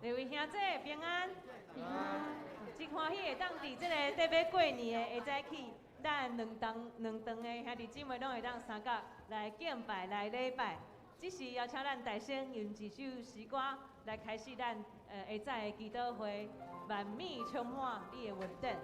各位兄弟平安，平安，真歡喜會當佇這个底欲過年的下早起，咱兩頓兩頓的兄弟姊妹攏會當相佮來敬拜來禮拜。這時邀請咱大聲用一首詩歌來開始咱下早的祈禱會，萬米充滿你的恩典。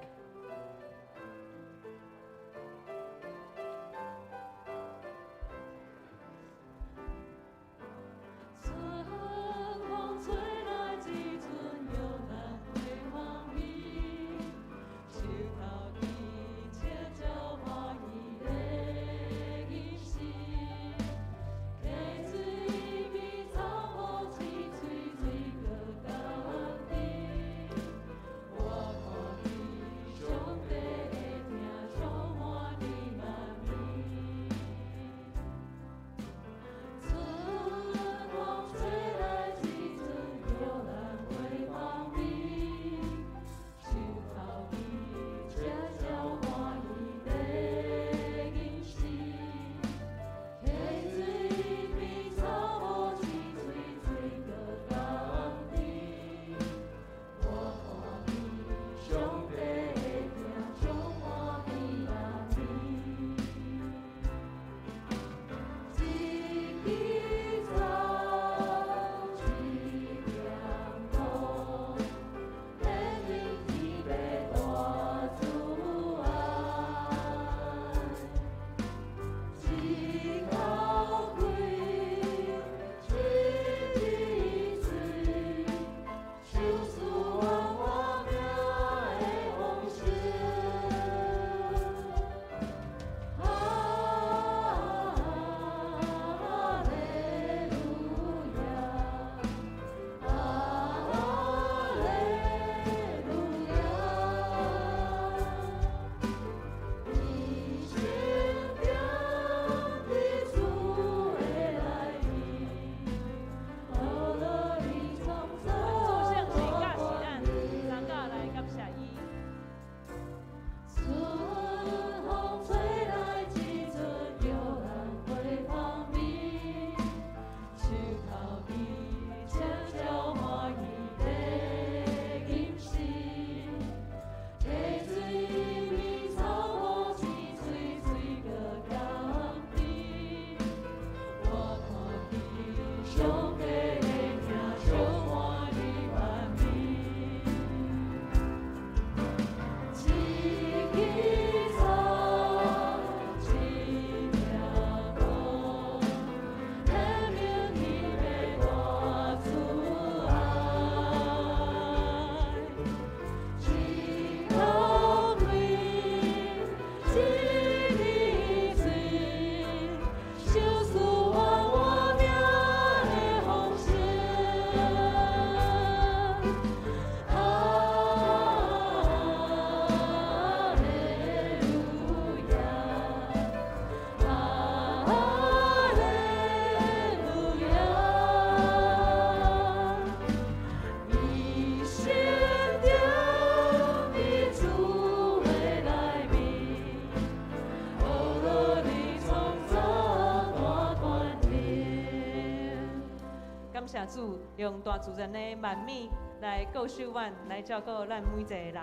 感謝主用大自然的萬物來顧守阮，來照顧咱每一個人。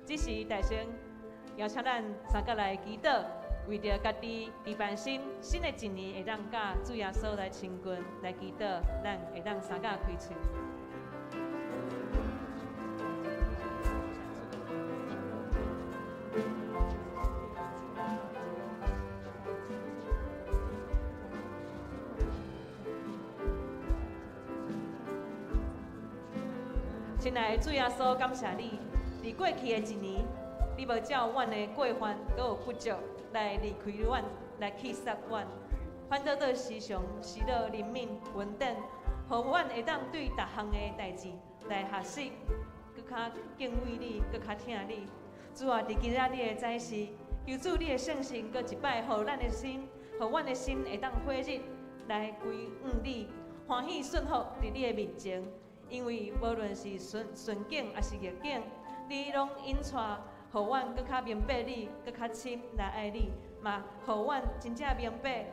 這時大聲邀請咱三個來祈禱，為著家己預備心，新的一年會當佮主耶穌來親近，來祈禱，咱會當三個開喙。親愛的主耶穌，感謝你，佇過去的一年，你無照阮的過犯，閣有不足來離開阮，來棄殺阮，反倒倒時常施予憐憫、恩典，予阮會當對逐項的代誌來學習，閣較敬畏你，閣較疼你。主啊，佇今仔日的早時，求主你的聖神閣一擺，予咱的心，予阮的心會當火熱來歸向你，歡喜順服佇你的面前。因為無論是順順境抑是逆境，你攏引帶，予阮閣較明白你，閣較深來愛你，嘛予阮真正明白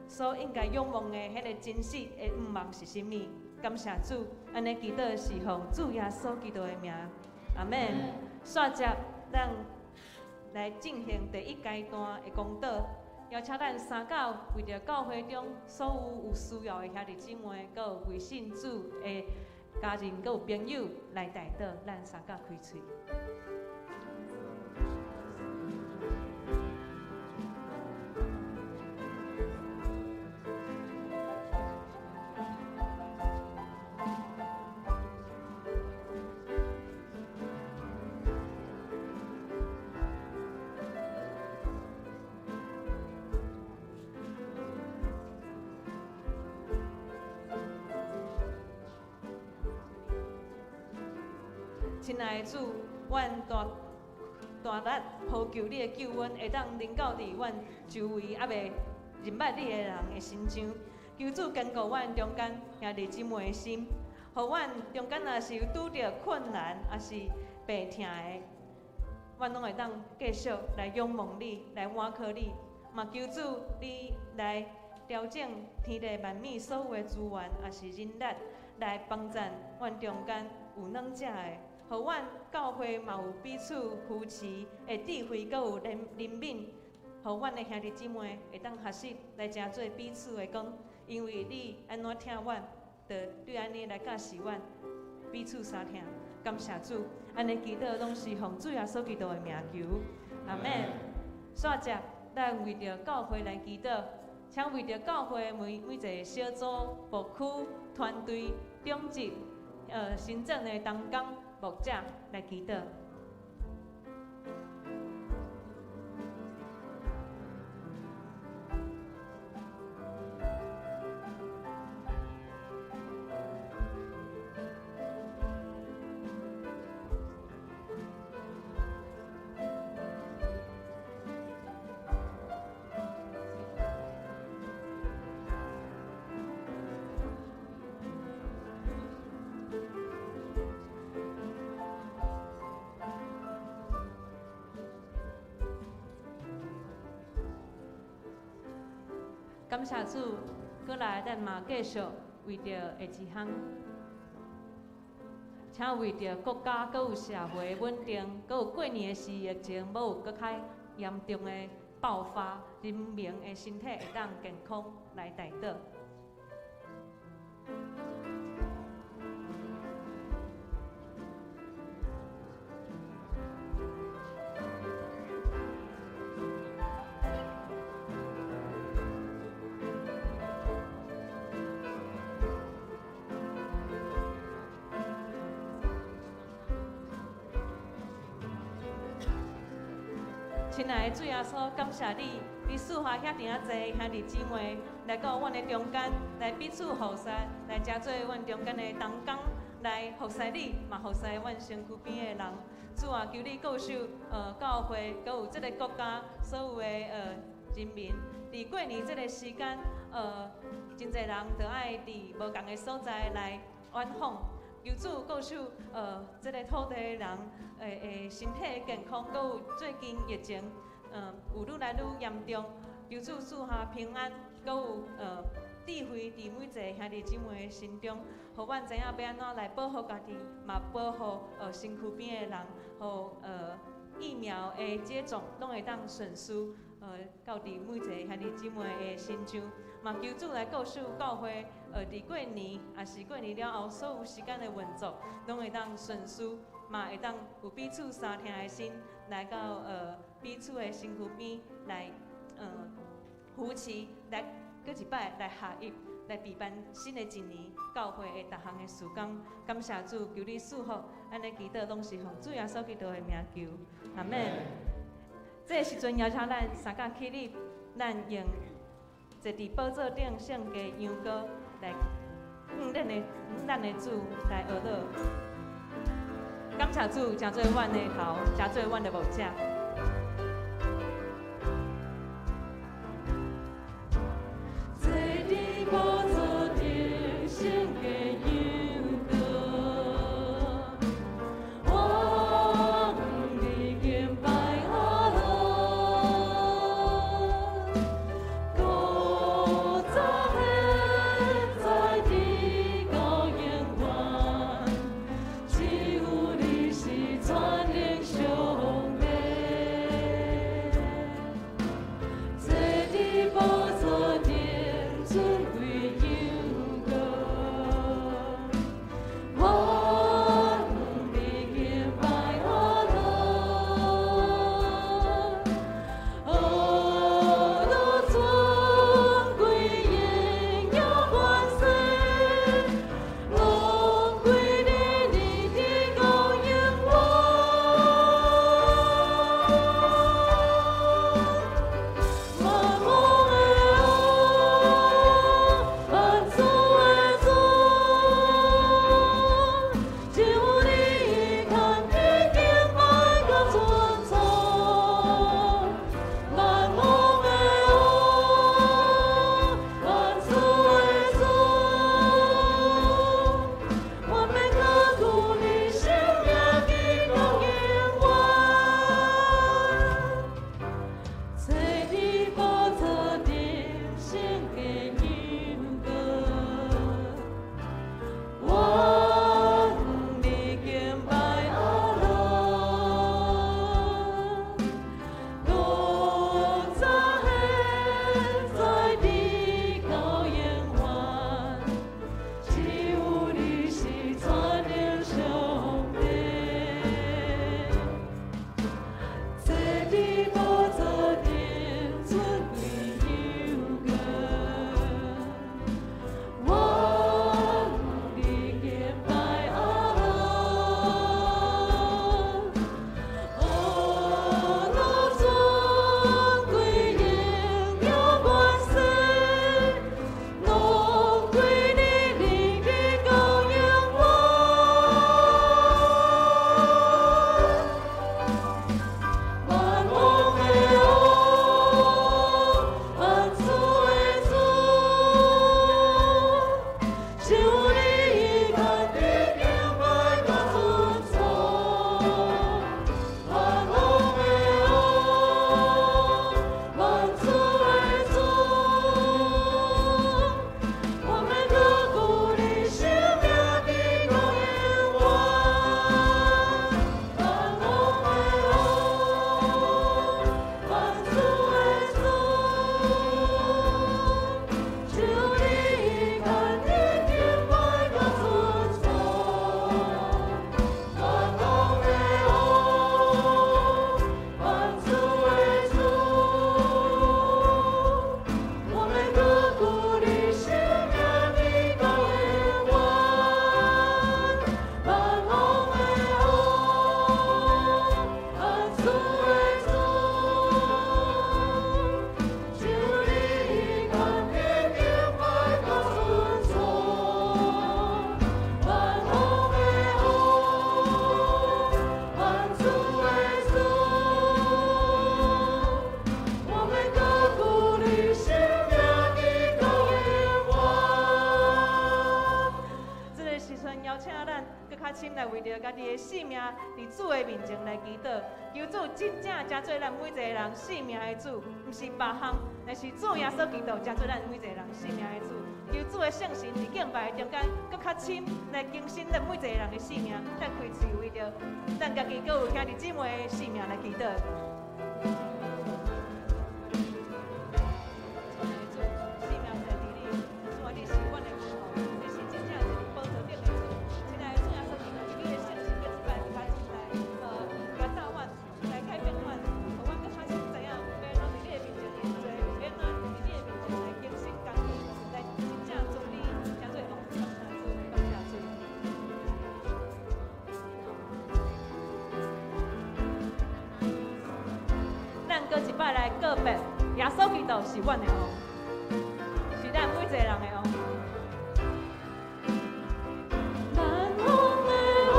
所應該仰望的彼個真實的願望是啥物。感謝主，按呢祈禱是奉主耶穌基督的名，阿門。煞接咱來進行第一階段的講道，邀請咱三教為著教會中所有有需要的兄弟姊妹，閣有未信主的家人，閣有朋友來代禱，咱三教開喙。親愛的主，阮大大力呼求你的救恩，會當臨到佇阮周圍猶未認捌你的人的身上。求主堅固阮中間兄弟姊妹的心，予阮中間若是有拄著困難，抑是病疼的，阮攏會當繼續來仰望你，來倚靠你。嘛求主你來調整天地萬物所有的資源，抑是人力，來幫贊阮中間有軟弱的。予阮教會嘛有彼此扶持的智慧，閣有憐憐憫，予阮的兄弟姊妹會當學習來成做彼此的光，因為你按怎疼阮，就對按呢來教示阮彼此相疼。感謝主，按呢祈禱攏是奉主耶穌基督的名求，阿門。煞接，咱為著教會來祈禱，請為著教會每每一个小組、牧區、團隊、長執、行政的同工、牧者來祈禱。感謝主，過來咱嘛繼續為著下一項，請為著國家閣有社會穩定，閣有過年的時疫情無有閣較嚴重的爆發，人民的身體會當健康來代禱。親愛的主耶穌，感謝你，你賜下遐爾仔濟兄弟姊妹來到阮的中間，來彼此服侍，來成做阮中間的同工，來服侍你，嘛服侍阮身軀邊的人。主啊，求你顧守教會，閣有這个國家所有的人民。佇過年這个時間，真濟人都愛佇無仝的所在來遠訪。求主顧守這个土地的人的身體健康，閣有最近疫情，有愈來愈嚴重。求主賜下平安，閣有智慧佇每一个兄弟姊妹的心中，予阮知影欲按怎來保護家己，嘛保護身軀邊的人，予疫苗的接種攏會當順遂，到佇每一个兄弟姊妹的身上。嘛求主來顧守教會，佇過年，抑是過年了後，所有時間的運作，攏會當順遂，嘛會當有彼此相疼的心，來到彼此的身軀邊來，扶持，來閣一擺來合一，來備辦新的一年教會的逐項的事工。感謝主，求你賜福，按呢祈禱攏是奉主耶穌基督的名求，阿們。這个時陣邀請咱三甲起立，咱用坐佇寶座頂聖家羊羔來向咱的主來學禱。感謝主，成做阮的頭，成做阮的牧者。坐佇寶座頂聖家羊羔，我向你敬拜阿羅。古早現在直到永个性命佇主的面前來祈禱，求主真正成做咱每一个人性命的主，毋是別項，但是主耶穌基督成做咱每一個人性命的主。求主的聖神佇敬拜的中間，閣較深來更新咱每一個人的性命。咱開喙為著咱家己，閣有兄弟姊妹的性命來祈禱。主，性命在佇你，主啊，你是阮的君王，你是真正坐佇寶座頂的主。親愛的主耶穌基督，你的聖神閣一擺較深來，來教阮，來改變阮，予阮閣較深知影，欲按怎佇你的面前認罪，欲按怎佇你的面前來更新家己，來真正尊你成做王。感謝主，感謝主。咱閣一擺來告白，耶穌基督是阮的王，是咱每一個人的王。萬王的王，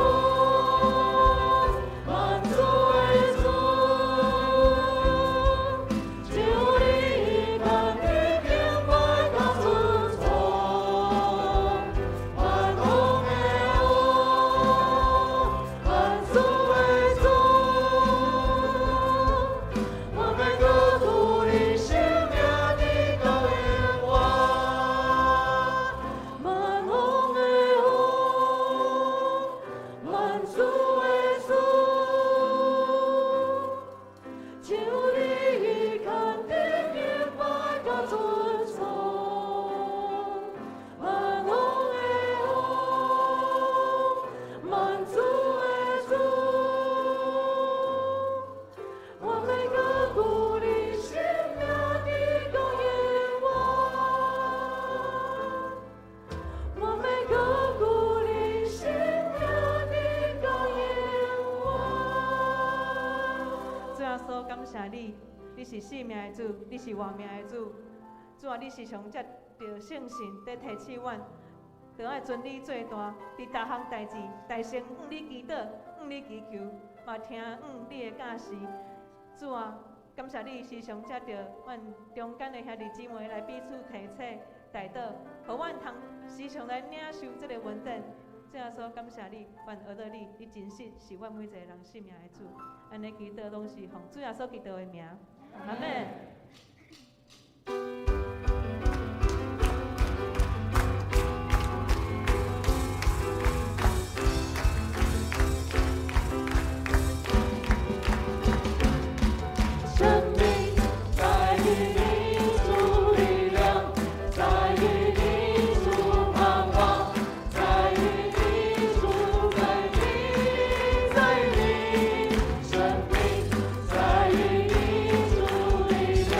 萬主的主，只有你權柄敬拜佮尊崇。萬王的王，萬主的主，我欲閣顧你生命直到永遠。萬王的王，萬主的主，只有你權柄敬拜佮尊崇。萬王的王，萬主的主，我欲閣顧你生命直到永遠。我欲閣顧你生命直到永遠。主耶穌，感謝你，你是生命的主，你是活命的主。主啊，你時常藉著聖神佇提醒阮，著愛尊你做大，佇逐項代誌，大聲向你祈禱，向你祈求，嘛聽向你的教示。主啊，感謝你時常藉著阮中間的兄弟姊妹來彼此提醒、代禱，予阮通時常來領受這個恩典。主耶穌，感謝你，願學到你，你真實是阮每一個人生命的主。按呢祈禱攏是奉主耶穌基督的名，阿們。生命在於你主力量，在於你主盼望，在於你主，在你，在你。生命在於你主力量，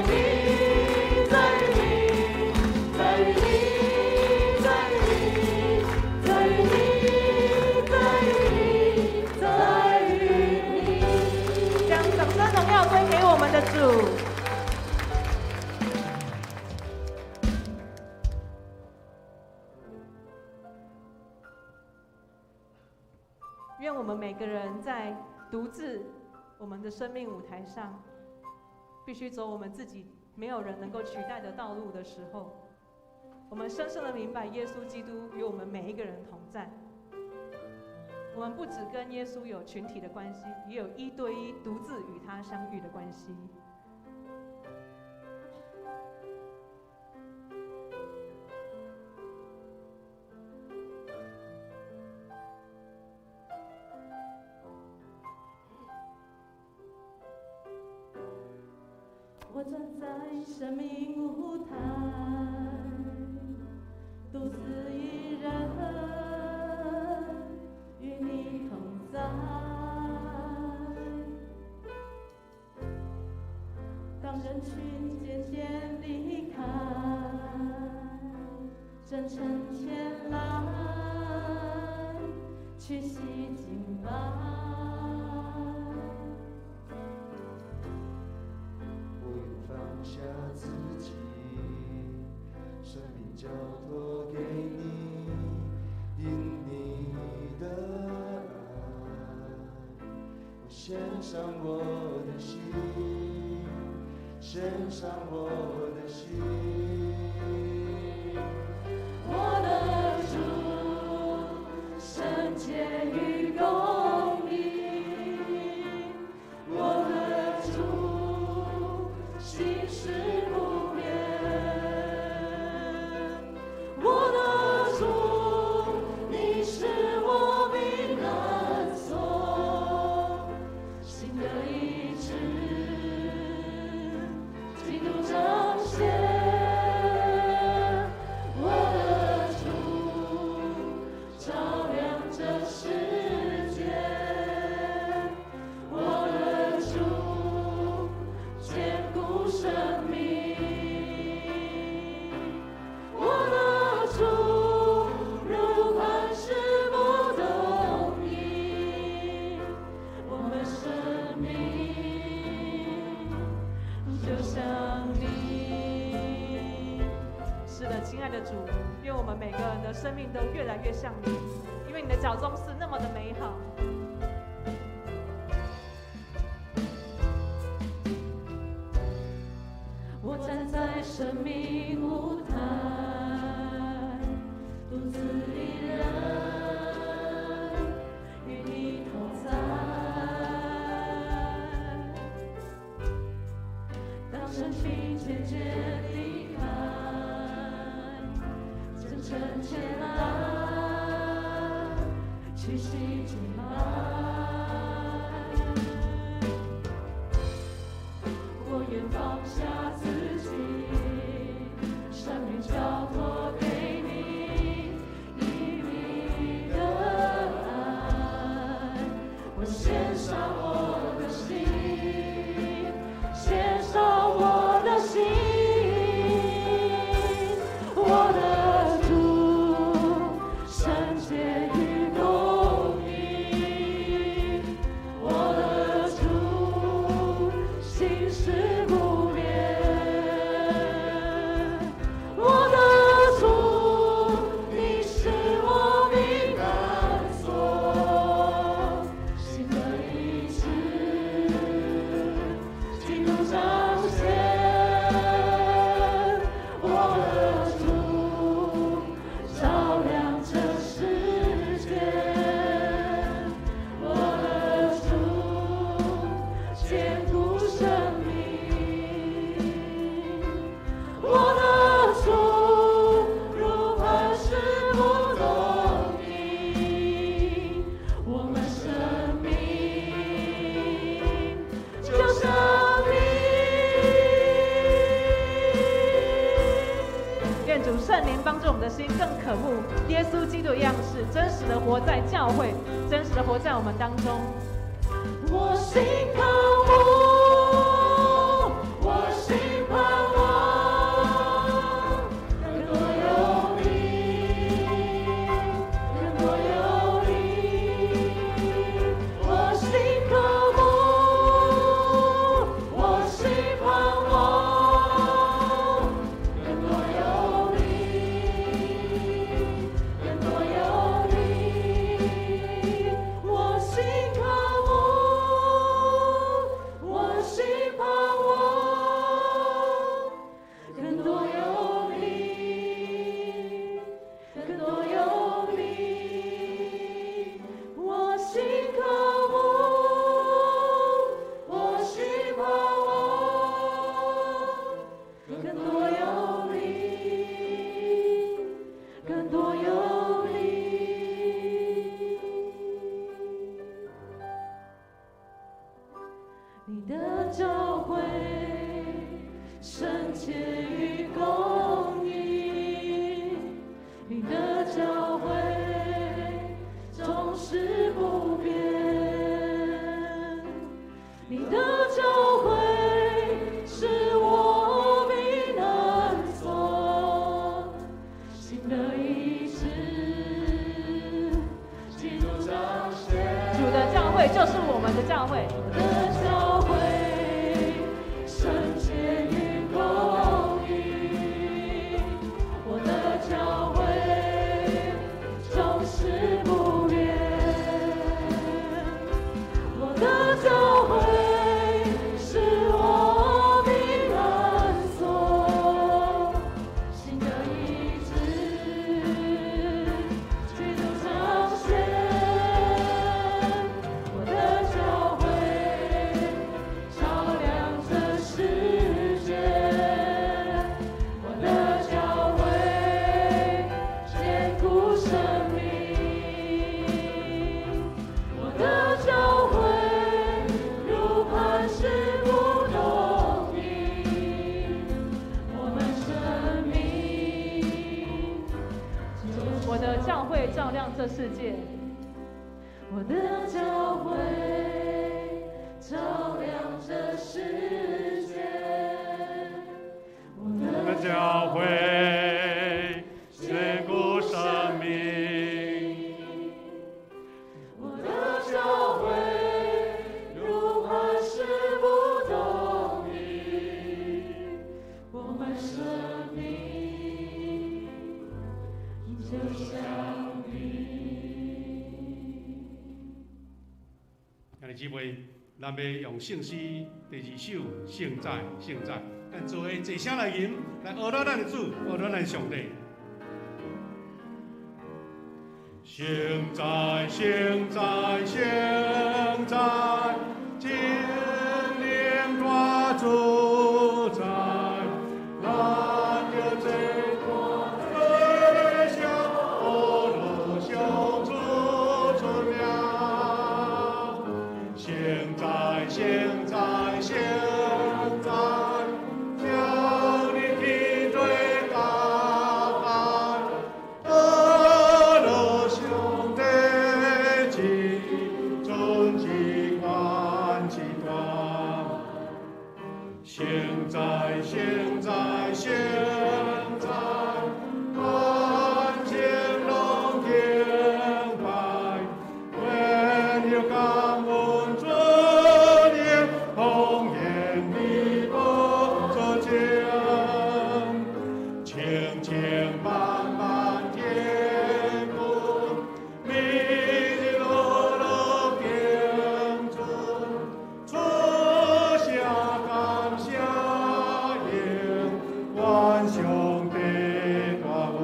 你，在於你，在於你，在於你，在於你，在於你，在於你。將掌聲榮耀歸給我們的主。願我們每個人在獨自我們的生命舞台上，必須走我們自己沒有人能夠取代的道路的時候，我們深深的明白耶穌基督與我們每一個人同在。我們不只跟耶穌有群體的關係，也有一對一獨自與他相遇的關係。我站在生命舞台，獨自一人與你同在。當人群漸漸離開，真誠前來，屈膝敬拜。我願放下自己，生命交託給你，因你的愛，我獻上我的心，獻上我的心。我的主，聖潔與公義，我的主，信實不變。我的主，你是我避難所，新的醫治，基督彰顯。我的主，照亮這世界。我的主，堅固生命。我的主，如磐石不動搖。我們生命就像你。是的，親愛的主，願我們每個人的生命都越來越像你，因為你的腳蹤是那麼的美好。我站在生命舞台，獨自一人與你同在。當身體漸漸離開，真誠前來，屈膝敬拜。我願放下自己，生命交託給你，以你的愛，我獻上我的心，獻上我的心，我的主，聖潔與公義，我的主，信實不變。我的主，你是我避難所，新的醫治，基督彰顯。我的主，照亮這世界。我的主，堅固生命。我的主，如磐石不動搖。我們生命就像你。願主聖靈幫助我們的心更渴慕耶穌基督的樣式，真實的活在教會，真實的活在我們當中。我心渴慕，我心盼照亮這世界。我的教會照亮這世界。我的教會堅固生命。我的教會如磐石不動搖，我們生命就像你。兄弟姊妹，咱欲用聖詩第二首《聖哉聖哉》，咱做伙齊聲來吟，來阿羅咱的主，阿羅咱的上帝。聖哉聖哉聖哉，精靈大主宰，咱要這大的聲，阿羅上主尊名。聖哉聖哉聖哉，將你天地大海，阿羅上帝至尊至寬至大。聖哉聖哉聖哉，萬千攏敬拜，榮耀感恩尊榮，紅顏美寶座前，千千萬萬天軍，每日樂樂敬尊，出下感謝應，願上帝大恩。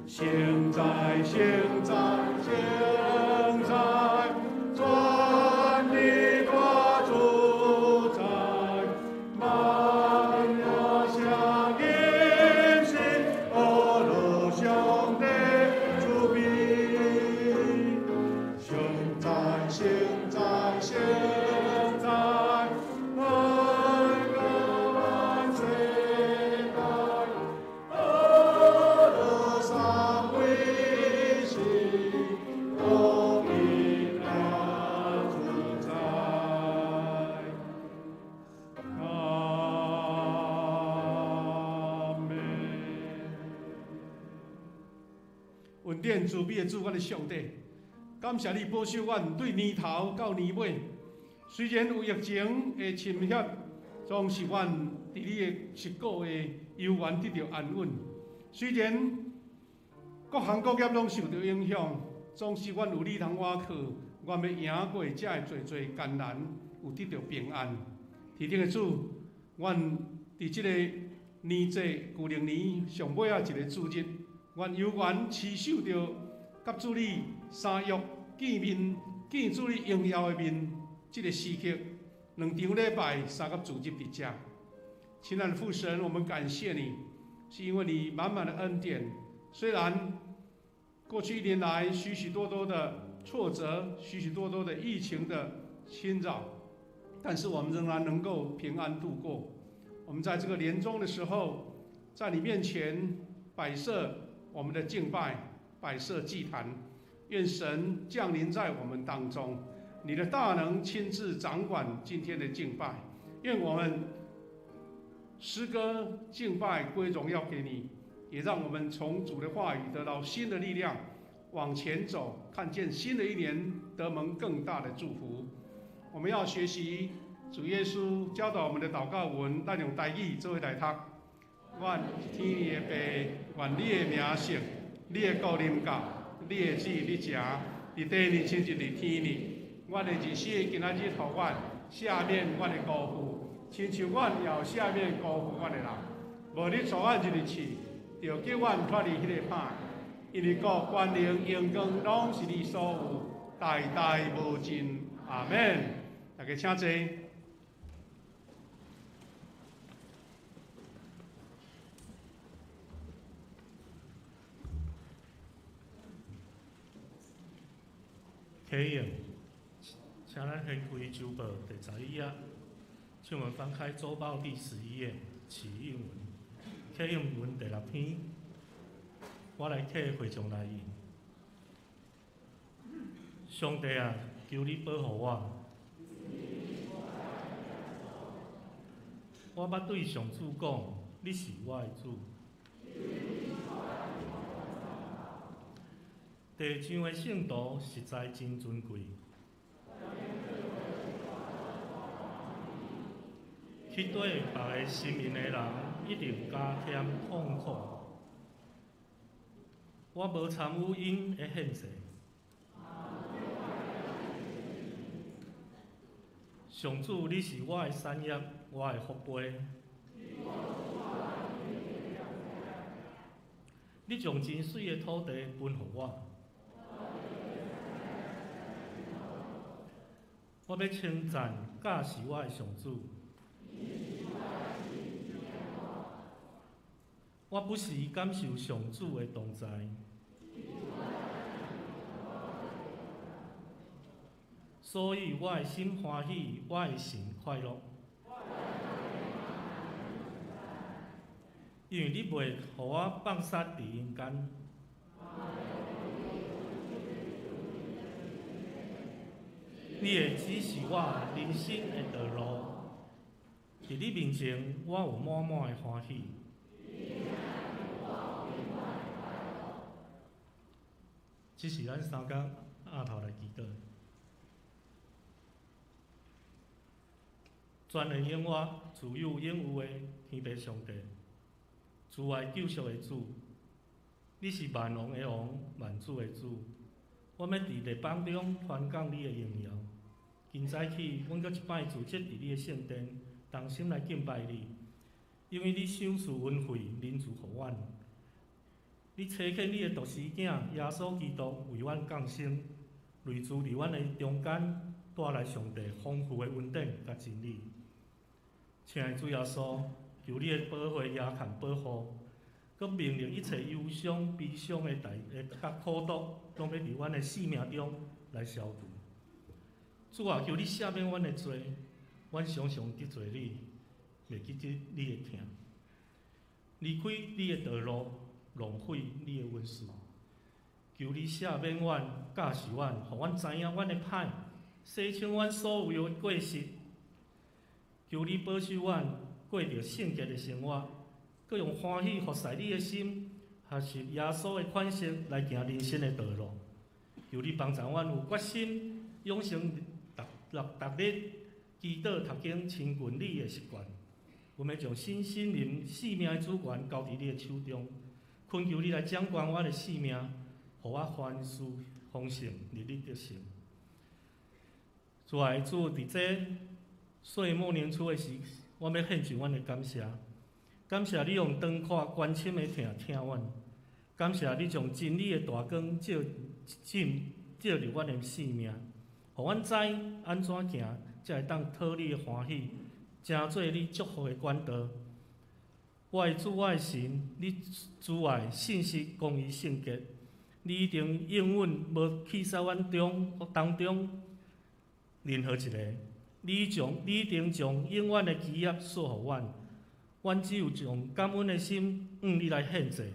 聖哉聖哉聖哉，全地大主宰，萬有聲音是阿羅上帝主庇。聖哉聖哉聖哉，萬國萬世代，阿羅三位是獨一大主宰。阿門。恩典慈悲的主，阮的上帝，感謝你保守阮對年頭到年尾，雖然有疫情的侵襲，總是阮佇你的實果的悠遠得著安穩。雖然各行各業攏受著影響，總是阮有你通倚靠，阮欲贏過這个濟濟艱難，有得著平安。天頂的主，阮佇這個年節舊曆年上尾仔一个主日，阮猶原持守著佮主你相約見面、見主你榮耀的面，這个時刻，兩場禮拜三個主日佇遮。親愛的父神，我們感謝你，是因為你滿滿的恩典。雖然過去一年來許許多多的挫折，許許多多的疫情的侵擾，但是我們仍然能夠平安度過。我們在這個年終的時候，在你面前擺設我們的敬拜，擺設祭壇，願神降臨在我們當中，你的大能親自掌管今天的敬拜。願我們詩歌敬拜歸榮耀給你，也讓我們從主的話語得到新的力量，往前走，看見新的一年得蒙更大的祝福。我們要學習主耶穌教導我們的禱告文，咱用台語做伙來讀。願天的父，願你的名聖，你的國臨到，你的旨意行，佇地呢親像佇天呢。阮的日食今仔日予阮，赦免阮的辜負，親像阮也有赦免辜負阮的人。無你帶阮入去試，著救阮脫離彼个歹。因為國、權能、榮光，攏是你所有，代代無盡。阿們。大家請坐。啟應，請咱掀開週報第11頁，請我們翻開週報第11頁，啟應文，啟應文第6篇。我來替會眾來吟。上帝啊，求你保護我。我捌對上主講，你是我的主。地上的聖徒實在真尊貴。去綴別个生命的人，一定加添痛苦。我無參與𪜶的獻祭。上主，你是我的產業，我的福杯。你將真媠的土地分予我。我欲稱讚教示我的上主。我不時感受上主的同在。所以我的心歡喜，我的神快樂。因為你袂予我放殺佇陰間。你會指示我人生的道路，佇你面前，我有滿滿的歡喜。這是咱三工額頭來祈禱。全能永活、自有永有的天父上帝，慈愛救贖的主，你是萬王的王，萬主的主。我欲佇列邦中傳講你的榮耀。今早起，阮閣一擺聚集佇你的聖殿，同心來敬拜你，因為你賞賜恩惠、仁慈予阮。你差遣你的獨生子耶穌基督為阮降生，累住佇阮的中間，帶來上帝豐富的恩典佮真理。親愛的主耶穌，求你的寶血遮蓋保護，閣命令一切憂傷、悲傷的代的佮苦毒，攏欲佇阮的生命中來消除。主啊，求你赦免阮的罪，阮常常得罪你，袂記得你的疼，離開你的道路，浪費你的恩賜。求你赦免阮，教示阮，予阮知影阮的歹，洗清阮所有的過失。求你保守阮過著聖潔的生活，閣用歡喜服侍你的心，學習耶穌的款式來行人生的道路。求你幫助阮有決心，養成逐逐日祈禱、讀經、親近你的習慣。阮欲將身心靈、性命的主權交佇你的手中，懇求你來掌管我的性命，予我凡事豐盛，日日得勝。主愛主，佇這歲末年初的時，我欲獻上阮的感謝，感謝你用長闊關心的疼疼阮，感謝你將真理的大光照進照入阮的性命，予阮知按怎行，才會當討你的歡喜，成做你祝福的管道。我的主，我的神，你慈愛、信實、公義、聖潔，你一定應允無棄殺阮中當中任何一個。你將你一定將永遠的基業賜予阮，阮只有將感恩的心向你來獻祭，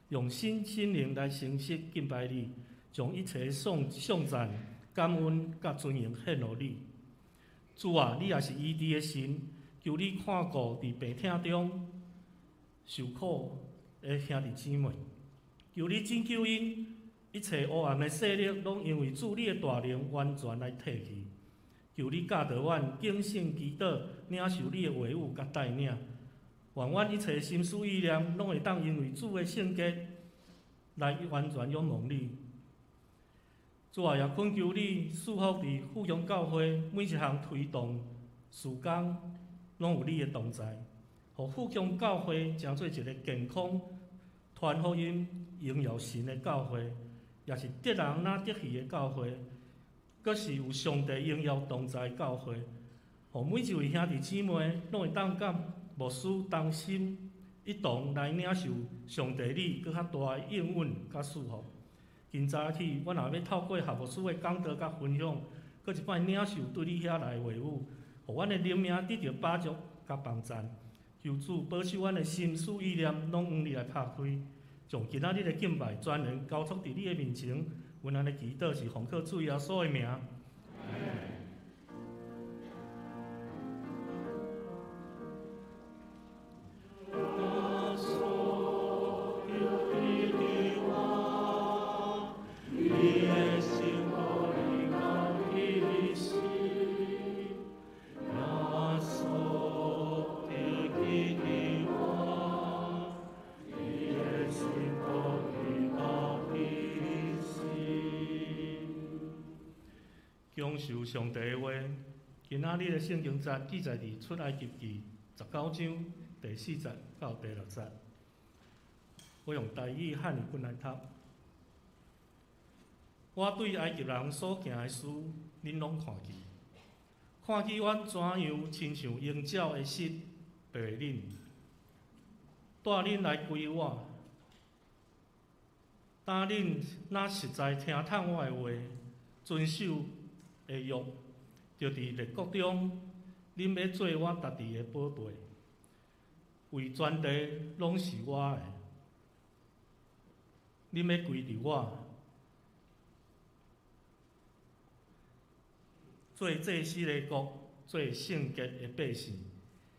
用身心靈來誠實敬拜你，將一切頌讚、感恩佮尊榮獻予你。主啊，你也是醫治的神，求你看顧佇病痛中受苦的兄弟姊妹，求你拯救𪜶，一切黑暗的勢力攏因為主你的大能完全來退去。求你教導阮謹慎祈禱，領受你的話語佮帶領，願阮一切心思意念攏會當因為主的聖潔來完全仰望你。主啊，也懇求你賜福佇富強教會每一項推動事工，攏有你的同在，予富強教會成做一個健康、傳福音、榮耀神的教會，也是得人若得魚的教會。閣是有上帝榮耀同在的教會，予每一位兄弟姊妹攏會當佮牧師同心一同來領受上帝你閣較大的應允佮祝福。今早起，阮也欲透過何牧師的講道佮分享，閣一擺領受對你遐來的話語，予阮的靈命得著飽足佮幫贊。求主保守阮的心思意念，攏向你來拍開，將今仔日的敬拜全然交託佇你的面前。阮按呢祈禱是奉靠主耶穌的名。享受上帝的話，今仔日的聖經節記載佇出埃及記19章第4節到第6節。我用台語漢語本來讀。我對埃及人所行的事，恁攏看見，看見我怎樣親像鷹鳥的翼爬恁，帶恁來歸我。當恁若實在聽從我的話，遵守的約，就佇列國中，恁欲做我家己的寶貝，為全地攏是我的。恁欲歸佇我，做祭司的國，做聖潔的百姓。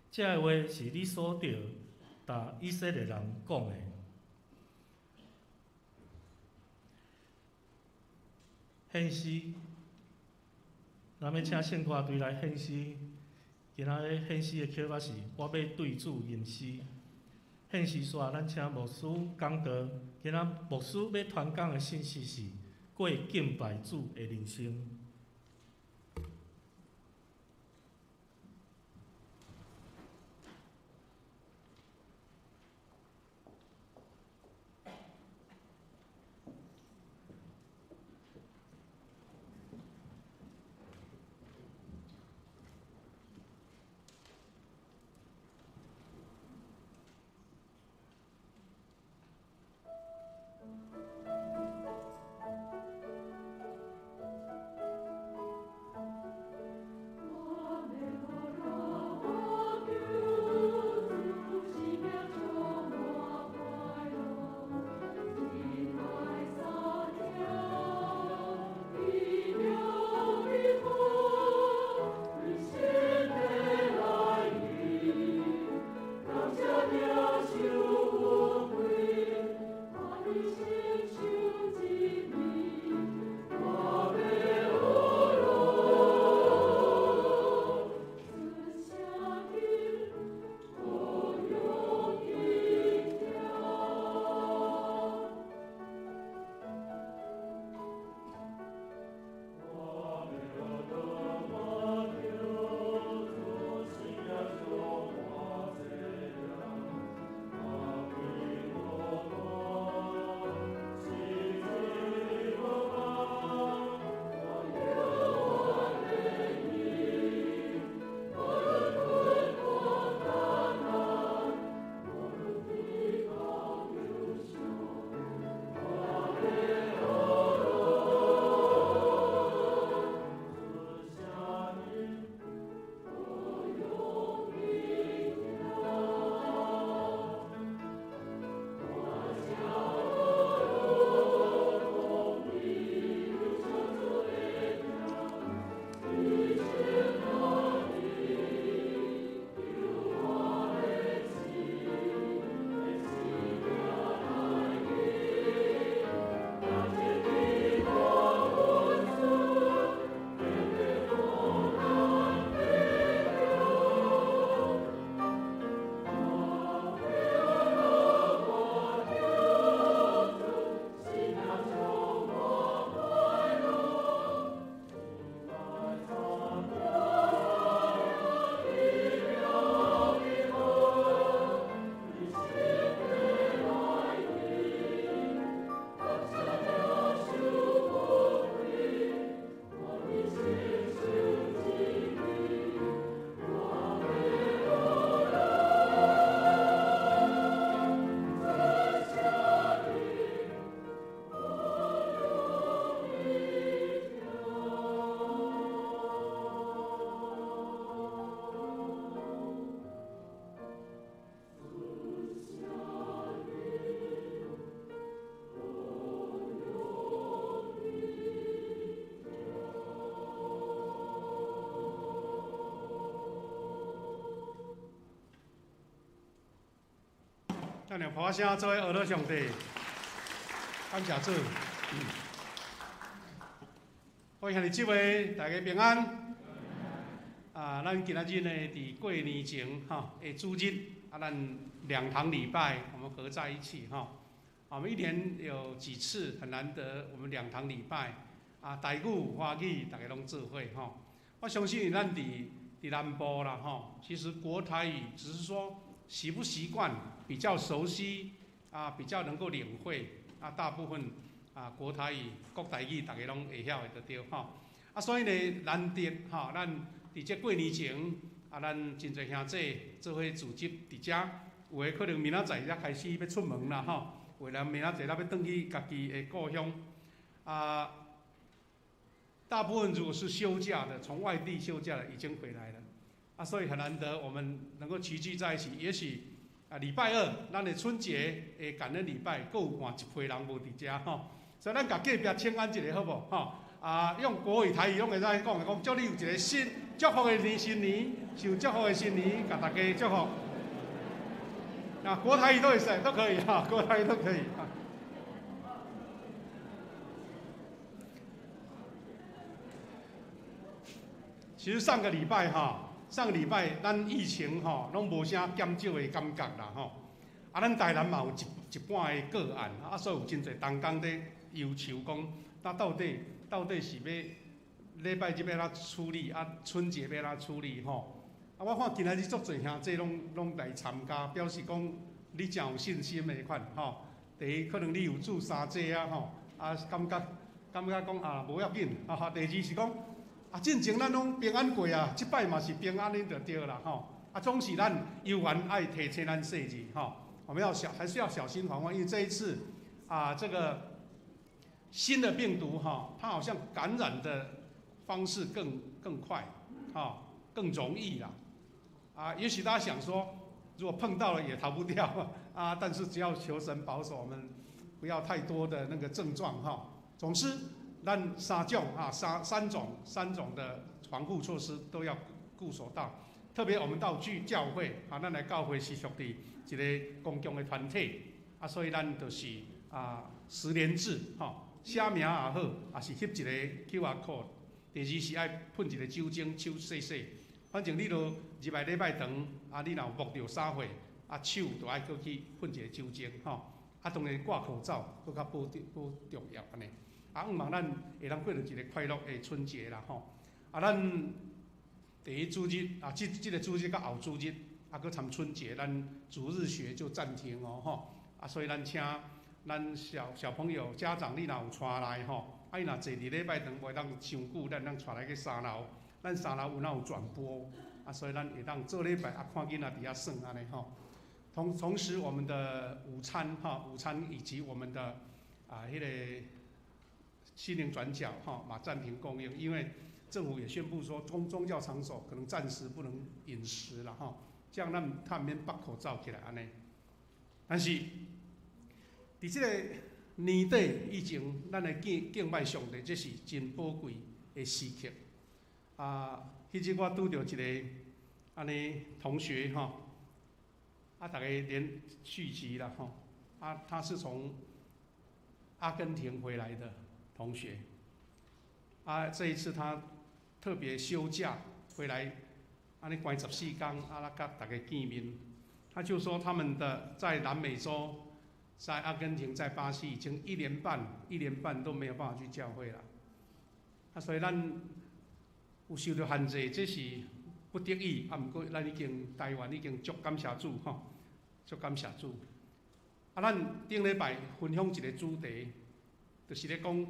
這个話是你所著共以色列人講的。獻詩，咱欲請聖歌隊來獻詩。今仔日獻詩的曲目是《我欲對主吟詩》。獻詩煞，咱請牧師講道。今仔牧師欲傳講的信息是過敬拜主的人生。咱用拍聲做伙學樂上帝，感謝主。各位兄弟姊妹，大家平安。啊，咱今仔日呢，佇過年前吼的主日，啊，咱兩堂禮拜，我們合在一起吼。我們一年有幾次很難得，我們兩堂禮拜，啊，台語、華語，大家攏做伙吼。我相信咱佇南部啦吼，其實國台語只是說習不習慣，比較熟悉啊，比較能夠領會啊，大部分啊國台語、國台語，大家攏會曉的就對吼。啊，所以呢，難得吼，咱佇這過年前啊，咱真濟兄弟做伙組織佇遮，有的可能明仔載才開始欲出門啦吼，有的人明仔載才欲轉去家己的故鄉啊。大部分如果是休假的，從外地休假的已經回來了，啊，所以很難得我們能夠齊聚在一起。也許啊，禮拜二咱的春節的感恩禮拜，閣有換一批人無佇遮吼，所以咱共隔壁請安一下好無吼？啊，用國語、台語攏會使講，講祝你有一個新祝福的年新年，受祝福的新年，共大家祝福。啊，國台語都會使，都可以哈，國台語都可以。其實上個禮拜哈，上個禮拜咱疫情吼，攏無啥減少的感覺啦吼。啊，咱台南嘛有一半的個案，啊，所以有真濟同工咧憂愁講，那到底是欲禮拜日欲按怎處理，啊，春節欲按怎處理吼？啊，我看今仔日足濟兄弟攏來參加，表示講你誠有信心的款吼。第一，可能你有注三劑啊吼，啊，感覺講啊無要緊。啊，第二是講。啊，進前咱攏平安過啊，這擺嘛是平安的就對啦吼。啊，總是咱猶原愛提醒咱細膩吼，我們要小，還是要小心防範，因為這一次啊，這個新的病毒哈，它好像感染的方式更快，哈，更容易啦。啊，也許大家想說，如果碰到了也逃不掉啊，但是只要求神保守，我們不要太多的那個症狀哈。總之。咱三種啊，三種的防護措施都要顧守到。特別我們到聚教會啊，咱來教會是屬於一個公共的團體啊，所以咱就是啊實聯制吼，寫名也好，也是翕一個 QR code。第二是愛噴一個酒精，手洗洗。反正你都入來禮拜堂啊，你若有摸著啥貨啊，手就愛閣去噴一個酒精吼。啊，當然掛口罩閣較保保重要按呢。啊，向望咱會當過著一個快樂的春節啦吼！啊，咱第一主日啊，這個主日佮後主日啊，閣參春節，咱主日學就暫停哦吼！啊，所以咱請咱小朋友、家長，你若有帶來吼，啊，伊若坐佇禮拜堂袂當傷久，咱當帶來去三樓，咱三樓有哪有轉播啊，所以咱會當做禮拜啊，看囡仔佇遐耍按呢吼。同時，我們的午餐哈，午餐以及我們的啊，彼個。心靈轉角哈，嘛暫停供應，因為政府也宣布說宗教場所可能暫時不能飲食了哈，這樣咱較免縛口罩起來按呢。但是，佇這個年底以前，咱來敬拜上帝，這是真寶貴的時刻。啊，彼日我拄著一個按呢同學哈，啊，逐家連續集啦吼，啊，他是從阿根廷回來的同學，啊，這一次他特別休假回來，按呢關14工，啊，來佮大家見面。他就說他們的在南美洲，在阿根廷、在巴西，已經一年半都沒有辦法去教會了。啊，所以咱有受著限制，這是不得已。啊，毋過咱已經台灣已經足感謝主吼，足感謝主。啊，咱頂禮拜分享一個主題，就是咧講。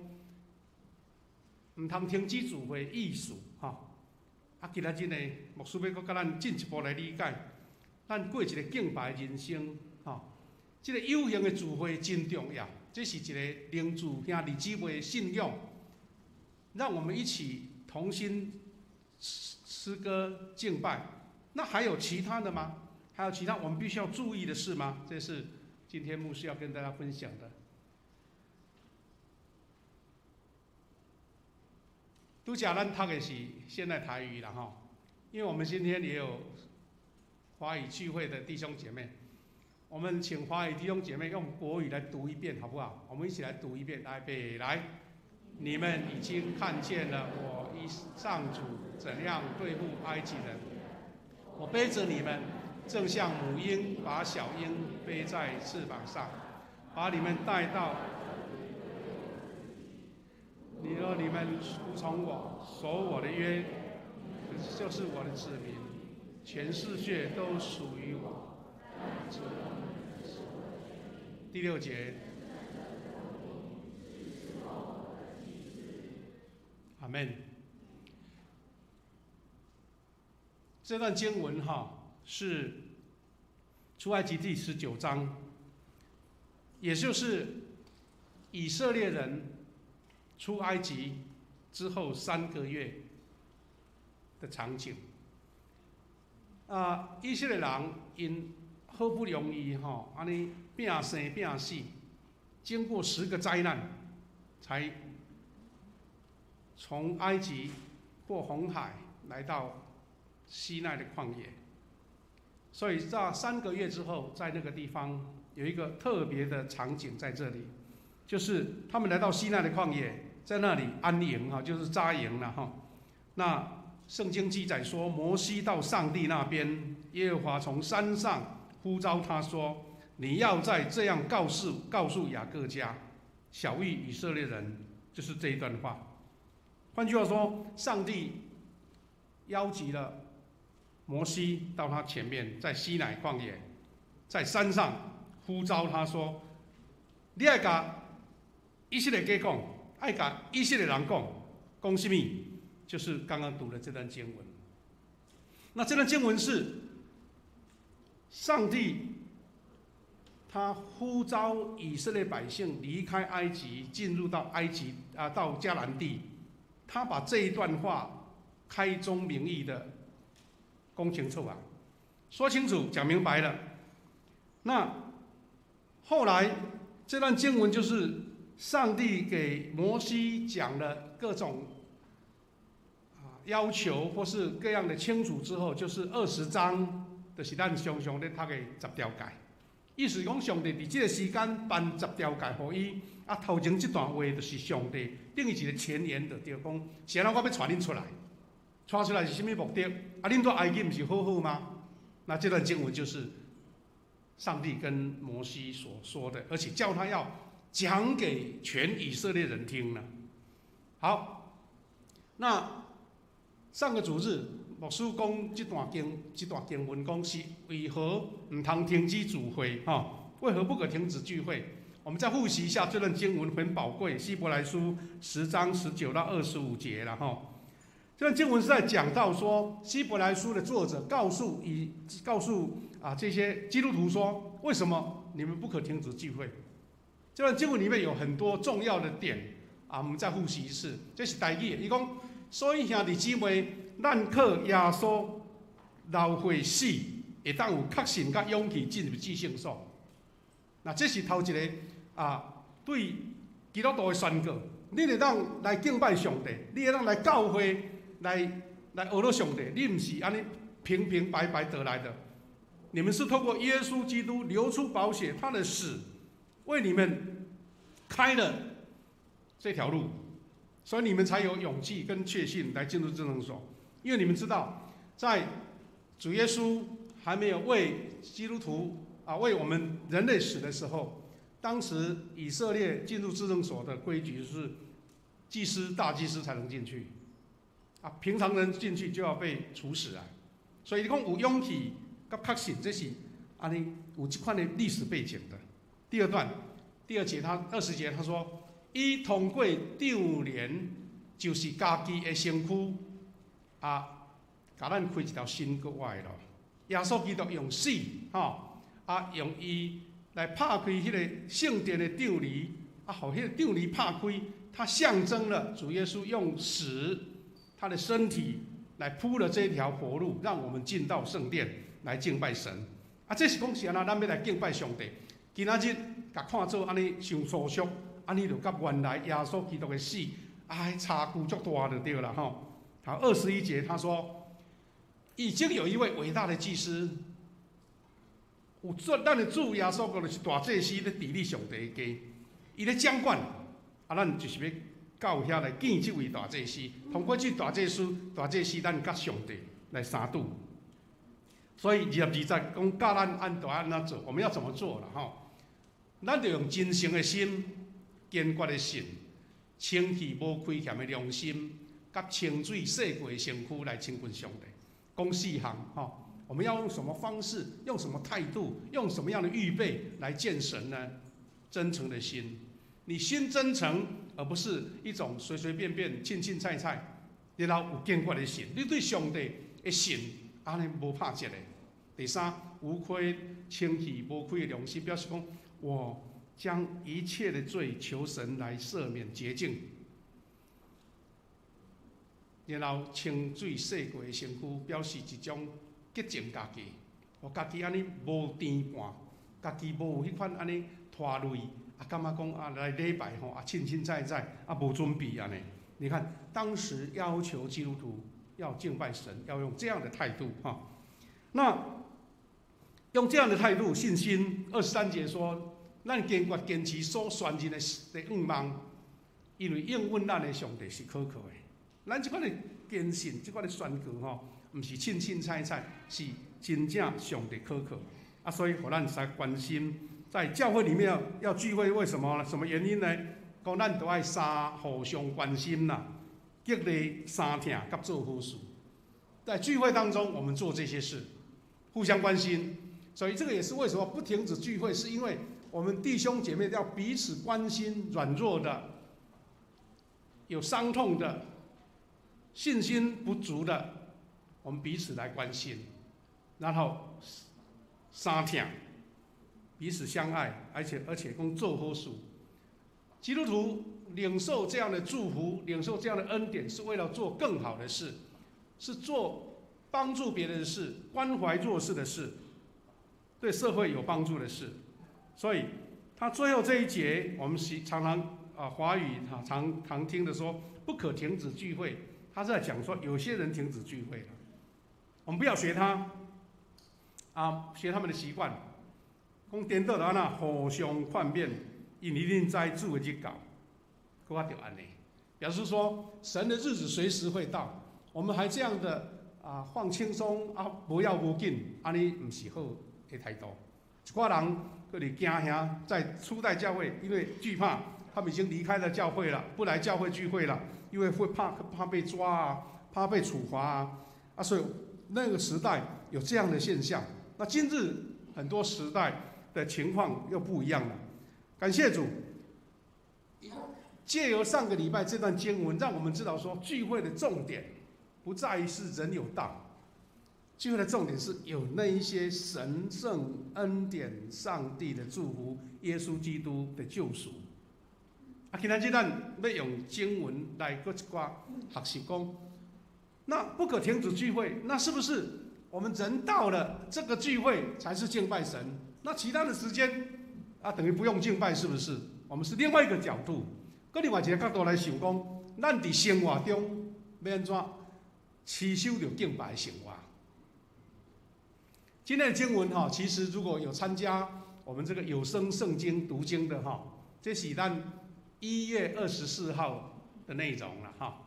毋通停止聚會意思，吼！啊，今仔日呢，牧師欲閣共咱進一步來理解，咱過一個敬拜人生，吼！這個有形的聚會真重要，這是一個凝聚兄弟姊妹的信仰，讓我們一起同心詩歌敬拜。那還有其他的嗎？還有其他我們必須要注意的事嗎？這是今天牧師要跟大家分享的。拄才咱讀的是現代台語啦吼，因為我們今天也有華語聚會的弟兄姐妹。我們請華語弟兄姐妹用國語來讀一遍，好不好？我們一起來讀一遍，來，備來。你們已經看見了我一上主怎樣對付埃及人，我背着你們，正像母鷹把小鷹背在翅膀上，把你們帶到。你若你們服從我，守我的約，就是我的子民，全世界都屬於我。第六節，阿門。這段經文哈是出埃及記19章，也就是以色列人出埃及之後3個月的場景。啊，以色列人𪜶好不容易吼，按呢拚生拚死，經過10個災難，才從埃及過紅海來到西奈的曠野。所以在3個月之後，在那個地方有一個特別的場景在這裡，就是他們來到西奈的曠野，在那裡安營哈，就是紮營了哈。那聖經記載說，摩西到上帝那邊，耶和華從山上呼召他說：“你要再這樣告訴雅各家，曉諭以色列人，就是這一段話。”換句話說，上帝邀集了摩西到他前面，在西奈曠野，在山上呼召他說：“你愛共以色列家講，愛共以色列人講，講啥物？就是剛剛讀的這段經文。那這段經文是上帝他呼召以色列百姓離開埃及，進入到埃及啊，到迦南地。他把這一段話開宗明義的講清楚啊，說清楚，講明白了。那後來這段經文就是上帝給摩西講了各種要求或是各樣的清楚之後，就是20章，就是咱常常咧讀的十條誡。意思講，上帝佇這個時間頒十條誡予伊，啊，頭前這段話就是上帝等於一個前言就對，講是按怎我欲帶恁出來，帶出來是啥物目的？啊，恁佇埃及毋是好好嗎？那這段經文就是上帝跟摩西所說的，而且叫他要講給全以色列人聽呢。好，那上個主日牧師講這段經，這段經文講是為何毋通停止聚會？哈，為何不可停止聚會？我們再複習一下這段經文很寶貴，希伯來書10章19到25節了哈。這段經文是在講到說，希伯來書的作者告訴啊這些基督徒說，為什麼你們不可停止聚會？這段經文裡面有很多重要的點啊，我們再複習一次。這是台語的，伊講，所以兄弟姊妹，咱靠耶穌流血死，會當有確信佮勇氣進入至聖所。那這是頭一個啊，對基督徒的宣告。你會當來敬拜上帝，你會當來教會來學了上帝，你毋是按呢平平白白得來的。你們是透過耶穌基督流出寶血，他的死為你們開了這條路，所以你們才有勇氣跟確信來進入至聖所。因為你們知道，在主耶穌還沒有為基督徒啊為我們人類死的時候，當時以色列進入至聖所的規矩是，祭司大祭司才能進去，啊，平常人進去就要被處死啊。所以你講有勇氣佮確信，這是按呢有這款的歷史背景的。第二段，第二節他20節他說，伊通過帳簾，就是家己的身軀，啊，共咱開一條新閣活的路。耶穌基督用死，吼，啊，用伊來拍開彼個聖殿的帳簾，啊，予彼個帳簾拍開，它象徵了主耶穌用死他的身體來鋪了這條活路，讓我們進到聖殿來敬拜神。啊，這是講是按怎，咱欲來敬拜上帝。今仔日共看做按呢傷粗俗，按呢就佮原來耶穌基督的死，啊，差距足大就對了吼。好，21節他說，已經有一位偉大的祭司有主，咱的主耶穌就是大祭司咧治理上帝的家，伊咧掌管，啊，咱就是欲到遐來見這位大祭司，通過這大祭司，大祭司咱佮上帝來相拄。所以22節講教咱按怎按怎做，我們要怎麼做啦？吼，咱就用真誠的心、堅決的信、清氣無虧欠的良心，佮清水洗過的身軀來親近上帝。講四項吼。我們要用什麼方式？用什麼態度？用什麼樣的預備來見神呢？真誠的心，你心真誠，而不是一種隨隨便便、凊凊彩彩。然後有堅決的信，你對上帝的信，按呢無拍折的。第三，無虧清氣無虧的良心，表示講我將一切的罪求神來赦免潔淨。然後清水洗過的身軀，表示一種潔淨家己，我家己按呢無甜伴，家己無有彼款按呢拖累，啊感覺講啊來禮拜吼啊凊凊彩彩啊無準備按呢。你看當時要求基督徒要敬拜神，要用這樣的態度哈。那用這樣的態度信心，23節說，咱堅決堅持所宣認的願望，因為應允咱的上帝是可靠的。咱這款的堅信，這款的宣告吼，毋是凊凊彩彩，是真正上帝可靠啊！所以予咱使關心，在教會裡面要聚會，為什麼呢？什麼原因呢？講咱都愛三互相關心啦，激勵相疼，佮做好事。在聚會當中，我們做這些事，互相關心。所以這個也是為什麼不停止聚會，是因為我們弟兄姐妹要彼此關心軟弱的、有傷痛的、信心不足的。我們彼此來關心，然後相疼，彼此相愛，而且講做好事。基督徒領受這樣的祝福，領受這樣的恩典，是為了做更好的事，是做幫助別人的事，關懷弱勢的事，對社會有幫助的事。所以，他最後這一節，我們是常常啊華語啊常常聽的說，不可停止聚會。他是在講說，有些人停止聚會了。我們不要學他，啊，學他們的習慣。講顛倒按怎互相勸勉，因為恁知主的日到，閣較著按呢。表示說，神的日子隨時會到，我們還這樣的啊放輕鬆啊，無要無緊，按呢毋是好的態度。一寡人閣佇驚嚇，在初代教會，因為懼怕，他們已經離開了教會了，不來教會聚會了，因為會怕被抓啊，怕被處罰啊，啊，所以那個時代有這樣的現象。那今日很多時代的情況又不一樣了。感謝主，借由上個禮拜這段經文，讓我們知道說，聚會的重點不在於是人有到，聚會的重點是有那一些神聖恩典、上帝的祝福、耶穌基督的救贖。啊，今仔日咱欲用經文來閣一寡學習講，那不可停止聚會，那是不是我們人到了這個聚會才是敬拜神？那其他的時間啊，等於不用敬拜，是不是？我們是另外一個角度，閣另外一個角度來想講，咱佇生活中欲按怎持守著敬拜生活？今天的經文哈，其實如果有參加我們這個有聲聖經讀經的哈，這是咱1月24號的內容了哈。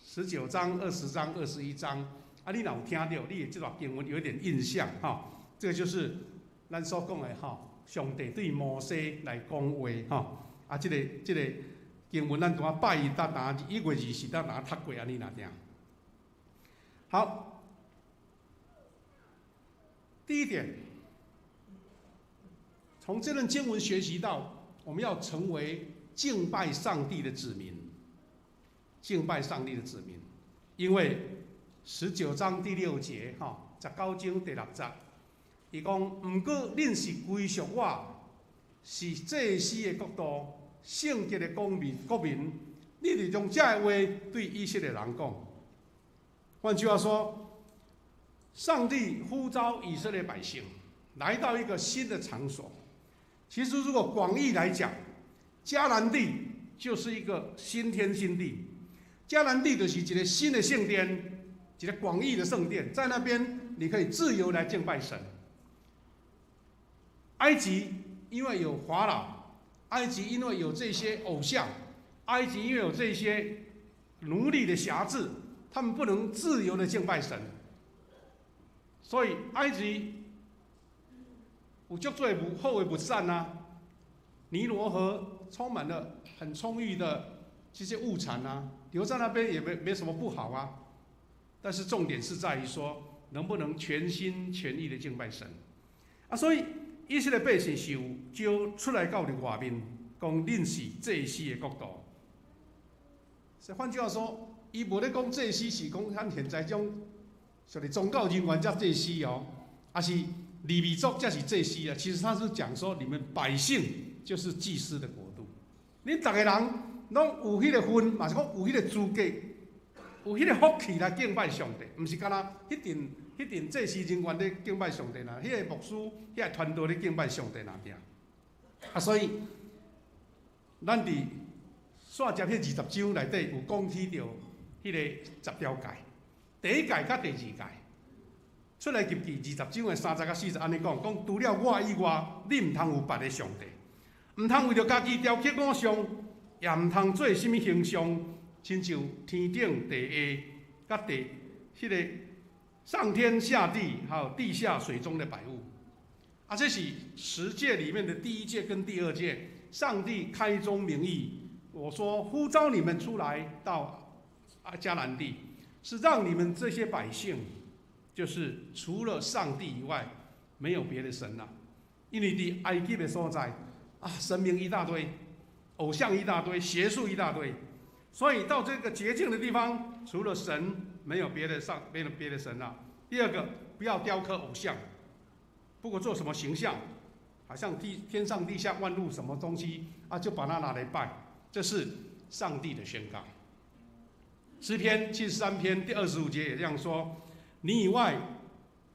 19章、20章、21章，啊，你若有聽著，你會這段經文有一點印象哈。這個就是咱所講的哈，上帝對摩西來講話哈。啊，這個經文咱拄仔拜一搭拿1月20搭拿讀過按呢爾爾。好，第一點，從這段經文學習到，我們要成為敬拜上帝的子民，敬拜上帝的子民，因為19章第六節，哈，19章第6節，伊講，毋過恁是歸屬我，是祭司的國度，聖潔的國民，國民，你著將這个話對以色列人講。換句話說，上帝呼召以色列百姓來到一個新的場所。其實，如果廣義來講，迦南地就是一個新天新地。迦南地就是一個新的聖殿，一個廣義的聖殿，在那邊你可以自由來敬拜神。埃及因為有法老，埃及因為有這些偶像，埃及因為有這些奴隸的轄制，他們不能自由的敬拜神，所以埃及有足濟好的物產啊，尼羅河充滿了很充裕的這些物產啊，留在那邊也沒什麼不好啊。但是重點是在於說，能不能全心全意的敬拜神啊？所以以色列百姓是有招出來到佇外面，講恁是祭司的國度。所以換句話說，伊無咧講祭司是講咱現在這種屬於宗教人員才祭司哦，抑是利未族才是祭司啊。其實他是講說，你們百姓就是祭司的國度。恁逐个人攏有彼個份，嘛是講有彼個資格，有彼個福氣來敬拜上帝，毋是干焦彼陣祭司人員咧敬拜上帝啦，彼個牧師、彼個傳道咧敬拜上帝爾爾。啊，所以咱佇煞接彼二十章內底有講起著彼個十條誡，第一誡佮第二誡，出埃及記二十章的30佮40按呢講，講除了我以外，你毋通有別的上帝，毋通為著家己雕刻偶像，也毋通做啥物形象，親像天頂地下佮地彼個上天下地，還有地下水中的百物。啊，這是十誡裡面的第一誡跟第二誡。上帝開宗明義，我說呼召你們出來到迦南地，是讓你們這些百姓，就是除了上帝以外，沒有別的神了。因為佇埃及的所在啊，神明一大堆，偶像一大堆，邪術一大堆，所以到這個潔淨的地方，除了神，沒有別的上，沒有別的神了。第二個，不要雕刻偶像，不管做什麼形象，好像地天上地下萬物什麼東西啊，就把它拿來拜，這是上帝的宣告。詩篇73篇第25節也這樣說：你以外，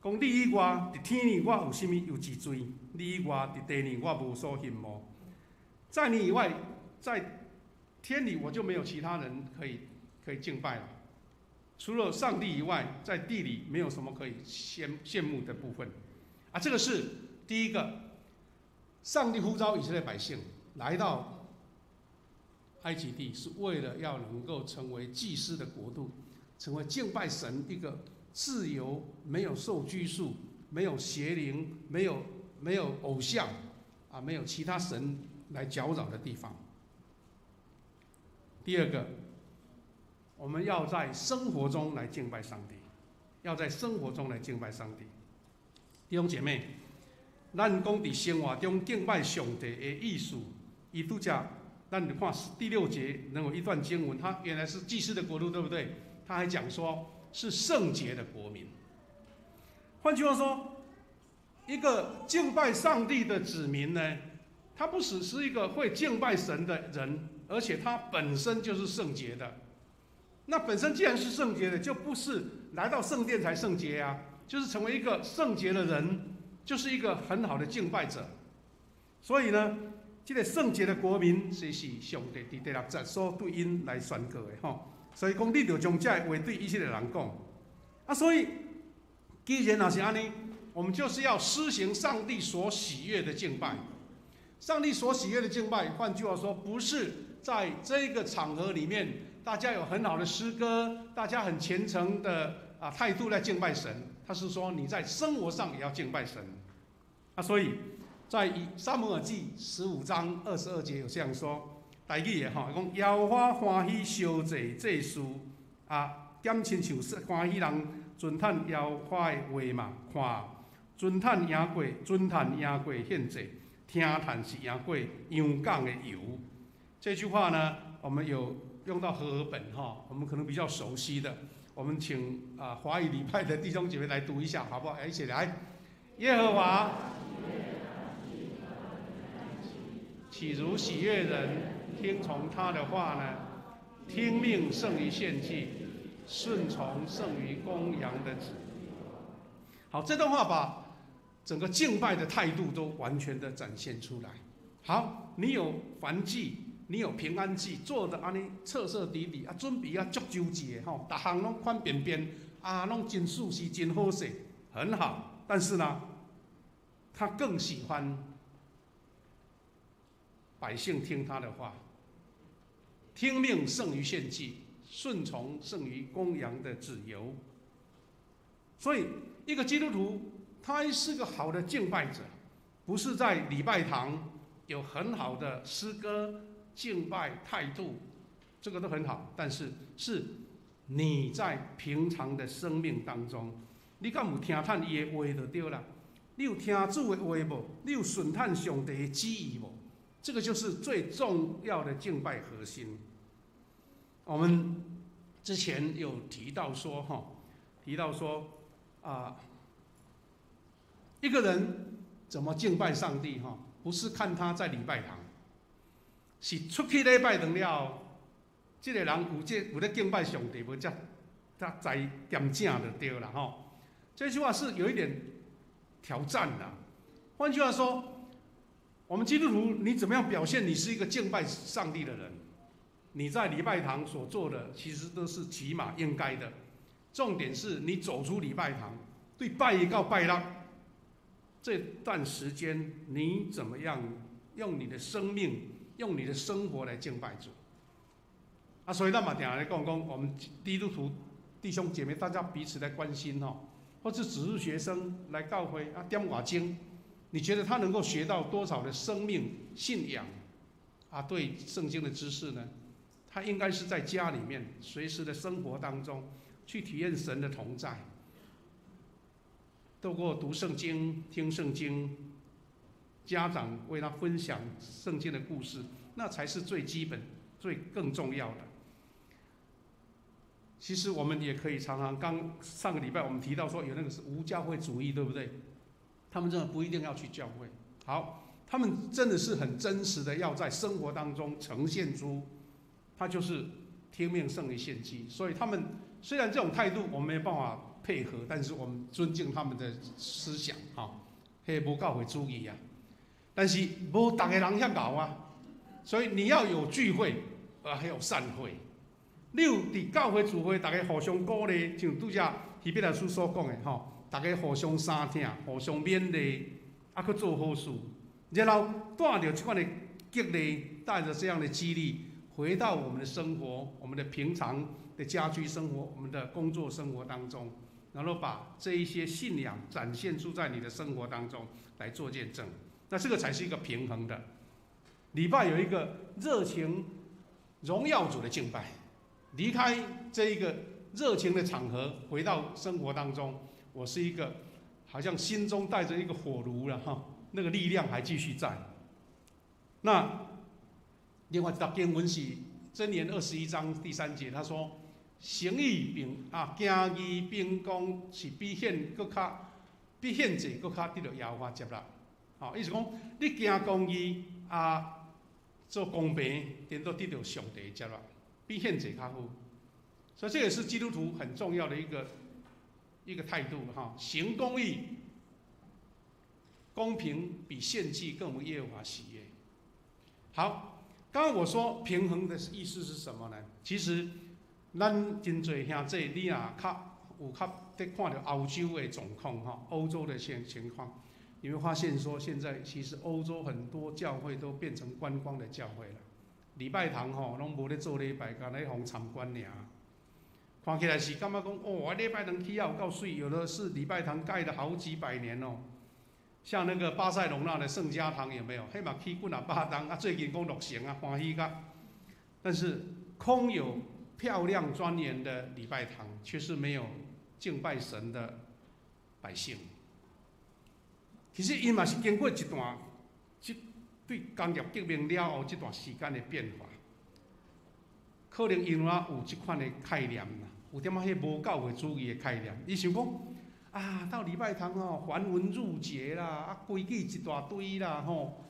講你以外，佇天裡我有啥物有一罪？你以外，佇地裡我無所羨慕。在你以外，在天裡我就沒有其他人可以敬拜了。除了上帝以外，在地裡沒有什麼可以羨慕的部分。啊，這個是第一個。上帝呼召以色列百姓來到埃及地，是為了要能夠成為祭司的國度，成為敬拜神一個自由、沒有受拘束、沒有邪靈、沒有偶像啊，沒有其他神來攪擾的地方。第二個，我們要在生活中來敬拜上帝，要在生活中來敬拜上帝。弟兄姐妹，咱講佇生活中敬拜上帝的意思，伊拄才咱就看第六節，能有一段經文，他原來是祭司的國度，對不對？他還講說是聖潔的國民。換句話說，一個敬拜上帝的子民呢，他不只是一個會敬拜神的人，而且他本身就是聖潔的。那本身既然是聖潔的，就不是來到聖殿才聖潔啊，就是成為一個聖潔的人，就是一個很好的敬拜者。所以呢，這個聖潔的國民是上帝佇第六節所對𪜶來宣告的吼。所以講，你著將這個話對以色列人講。啊，所以既然若是按呢，我們就是要施行上帝所喜悅的敬拜。上帝所喜悅的敬拜，換句話說，不是在這個場合裡面，大家有很好的詩歌，大家很虔誠的態度來敬拜神。他是說你在生活上也要敬拜神。啊，所以在撒母耳記15章22節有這樣說，台語的吼，講耶和華歡喜燒祭祭司啊，減親像歡喜人遵趁耶和華的話嘛，看尊趁贏過，尊趁贏過獻祭，聽趁是贏過羊公的油。這句話呢，我們有用到和合本哈，我們可能比較熟悉的，我們請華語禮拜的弟兄姐妹來讀一下，好不好？一起來，耶和華豈如喜悅人聽從他的話呢？聽命勝於獻祭，順從勝於公羊的脂。好，這段話把整個敬拜的態度都完全的展現出來。好，你有燔祭，你有平安祭，做的按呢徹徹底底啊，準備啊足周齊的吼，逐項攏款便便啊，攏真舒適，真好勢，很好。但是呢，他更喜歡百姓聽他的話，聽命勝於獻祭，順從勝於公羊的脂油。所以，一個基督徒，他是個好的敬拜者，不是在禮拜堂有很好的詩歌敬拜態度，這個都很好，但是是你在平常的生命當中，你敢有聽趁伊的話就對啦。你有聽主的話無？你有順趁上帝的旨意無？這個就是最重要的敬拜核心。我們之前有提到說，哈，提到說啊，一個人怎麼敬拜上帝？哈，不是看他在禮拜堂，是出去禮拜堂了，這個人有這有咧敬拜上帝無？才才知恬正就對啦，吼。這句話是有一點挑戰的。換句話說，我們基督徒，你怎麼樣表現你是一個敬拜上帝的人？你在禮拜堂所做的，其實都是起碼應該的。重點是你走出禮拜堂，對拜一到拜六這段時間，你怎麼樣用你的生命、用你的生活來敬拜主？啊，所以咱嘛定來講講，我們基督徒弟兄姐妹，大家彼此來關心吼，或是主日學生來教會啊，點外鐘，你覺得他能夠學到多少的生命信仰啊？對聖經的知識呢？他應該是在家裡面隨時的生活當中去體驗神的同在，透過讀聖經、聽聖經，家長為他分享聖經的故事，那才是最基本、最更重要的。其實我們也可以常常，剛上個禮拜我們提到說有那個是無教會主義，對不對？他們真的不一定要去教會。好，他們真的是很真實的要在生活當中呈現出，他就是聽命勝於獻祭。所以他們雖然這種態度我們沒辦法配合，但是我們尊敬他們的思想，哈，彼無教會主義啊。但是無逐个人遐𠢕啊，所以你要有聚會，啊，還有散會。你有佇教會聚會，大家互相鼓勵，像拄才希伯來書所講的吼，大家互相相疼，互相勉勵，啊，去做好事，然後帶著這款的激勵，帶著這樣的激勵，回到我們的生活，我們的平常的家居生活，我們的工作生活當中，然後把這一些信仰展現出在你的生活當中來做見證，那這個才是一個平衡的。禮拜有一個熱情榮耀主的敬拜。離開這一個熱情的場合，回到生活當中，我是一個好像心中帶着一個火爐了哈，那個力量還繼續在。那另外一節經文是箴言21章第3節，他說：行義並啊，行義並公是比獻閣較，比獻祭閣較得著耶和華接納。好，意思講你行公義啊，做公平，顛倒得著上帝接納。比獻祭較好，所以這也是基督徒很重要的一個態度哈。行公義、公平比獻祭更為耶和華喜悅。好，剛剛我說平衡的意思是什麼呢？其實咱真濟兄弟，你若較有較佇看著歐洲的狀況哈，歐洲的情況，你會發現說，現在其實歐洲很多教會都變成觀光的教會了。禮拜堂吼，攏無咧做禮拜，干焦予人參觀爾。看起來是感覺講，哦，禮拜堂起仔有夠媠，有的是禮拜堂蓋了好幾百年哦。像那個巴塞隆納的聖家堂有沒有？彼嘛起幾若百冬，啊，最近講落成啊，歡喜甲。但是空有漂亮莊嚴的禮拜堂，卻是沒有敬拜神的百姓。其實𪜶嘛是經過一段，這對工業革命了後這段時間的變化，可能𪜶也有這款的概念啦，有點仔彼無教會主義的概念。伊想講啊，到禮拜堂吼，繁文縟節啦，啊規矩一大堆啦，吼，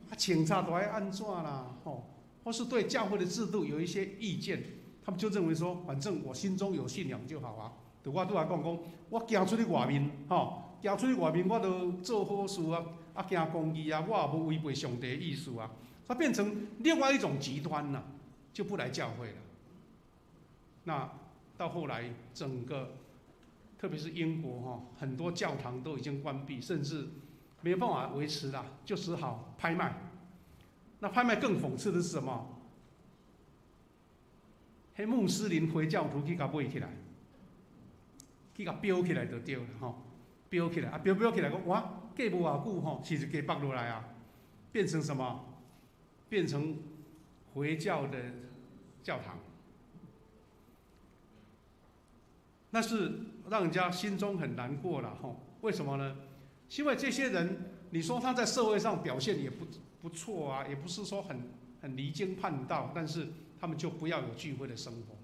啊穿插都愛按怎啦，吼，或是對教會的制度有一些意見，他們就認為說，反正我心中有信仰就好啊。就我拄仔講講，我行出去外面，吼，行出去外面，我都做好事啊。啊，行公義啊，我也無違背上帝的意思啊，它變成另外一種極端了，就不來教會了。那到後來，整個特別是英國哈，很多教堂都已經關閉，甚至没有办法维持了，就只好拍卖。那拍卖更讽刺的是什么？彼穆斯林回教徒去共买起来，去共裱起来就对了吼，裱起来啊，裱裱起来讲哇，过无偌久吼，其实给剥落来啊，变成什么？变成回教的教堂。那是让人家心中很难过了吼。为什么呢？因为这些人，你说他在社会上表现也不错啊，也不是说很离经叛道，但是他们就不要有聚会的生活，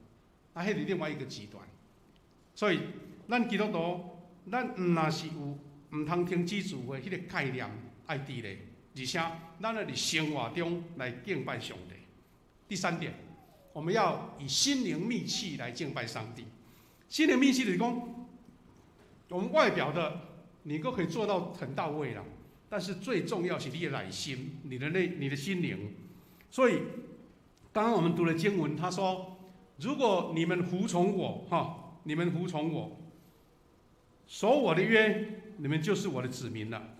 那彼是另外一个极端。所以，咱基督徒，咱毋若是有毋通停止聚会彼个概念爱伫咧，而且咱爱伫生活中来敬拜上帝。第三点，我们要以心灵默契来敬拜上帝。心灵默契就是讲，我们外表的你都可以做到很到位了，但是最重要是你的内心，你的心灵。所以，刚刚我们读了经文，他说：“如果你们服从我，哈，你们服从我，守我的约，你们就是我的子民了。”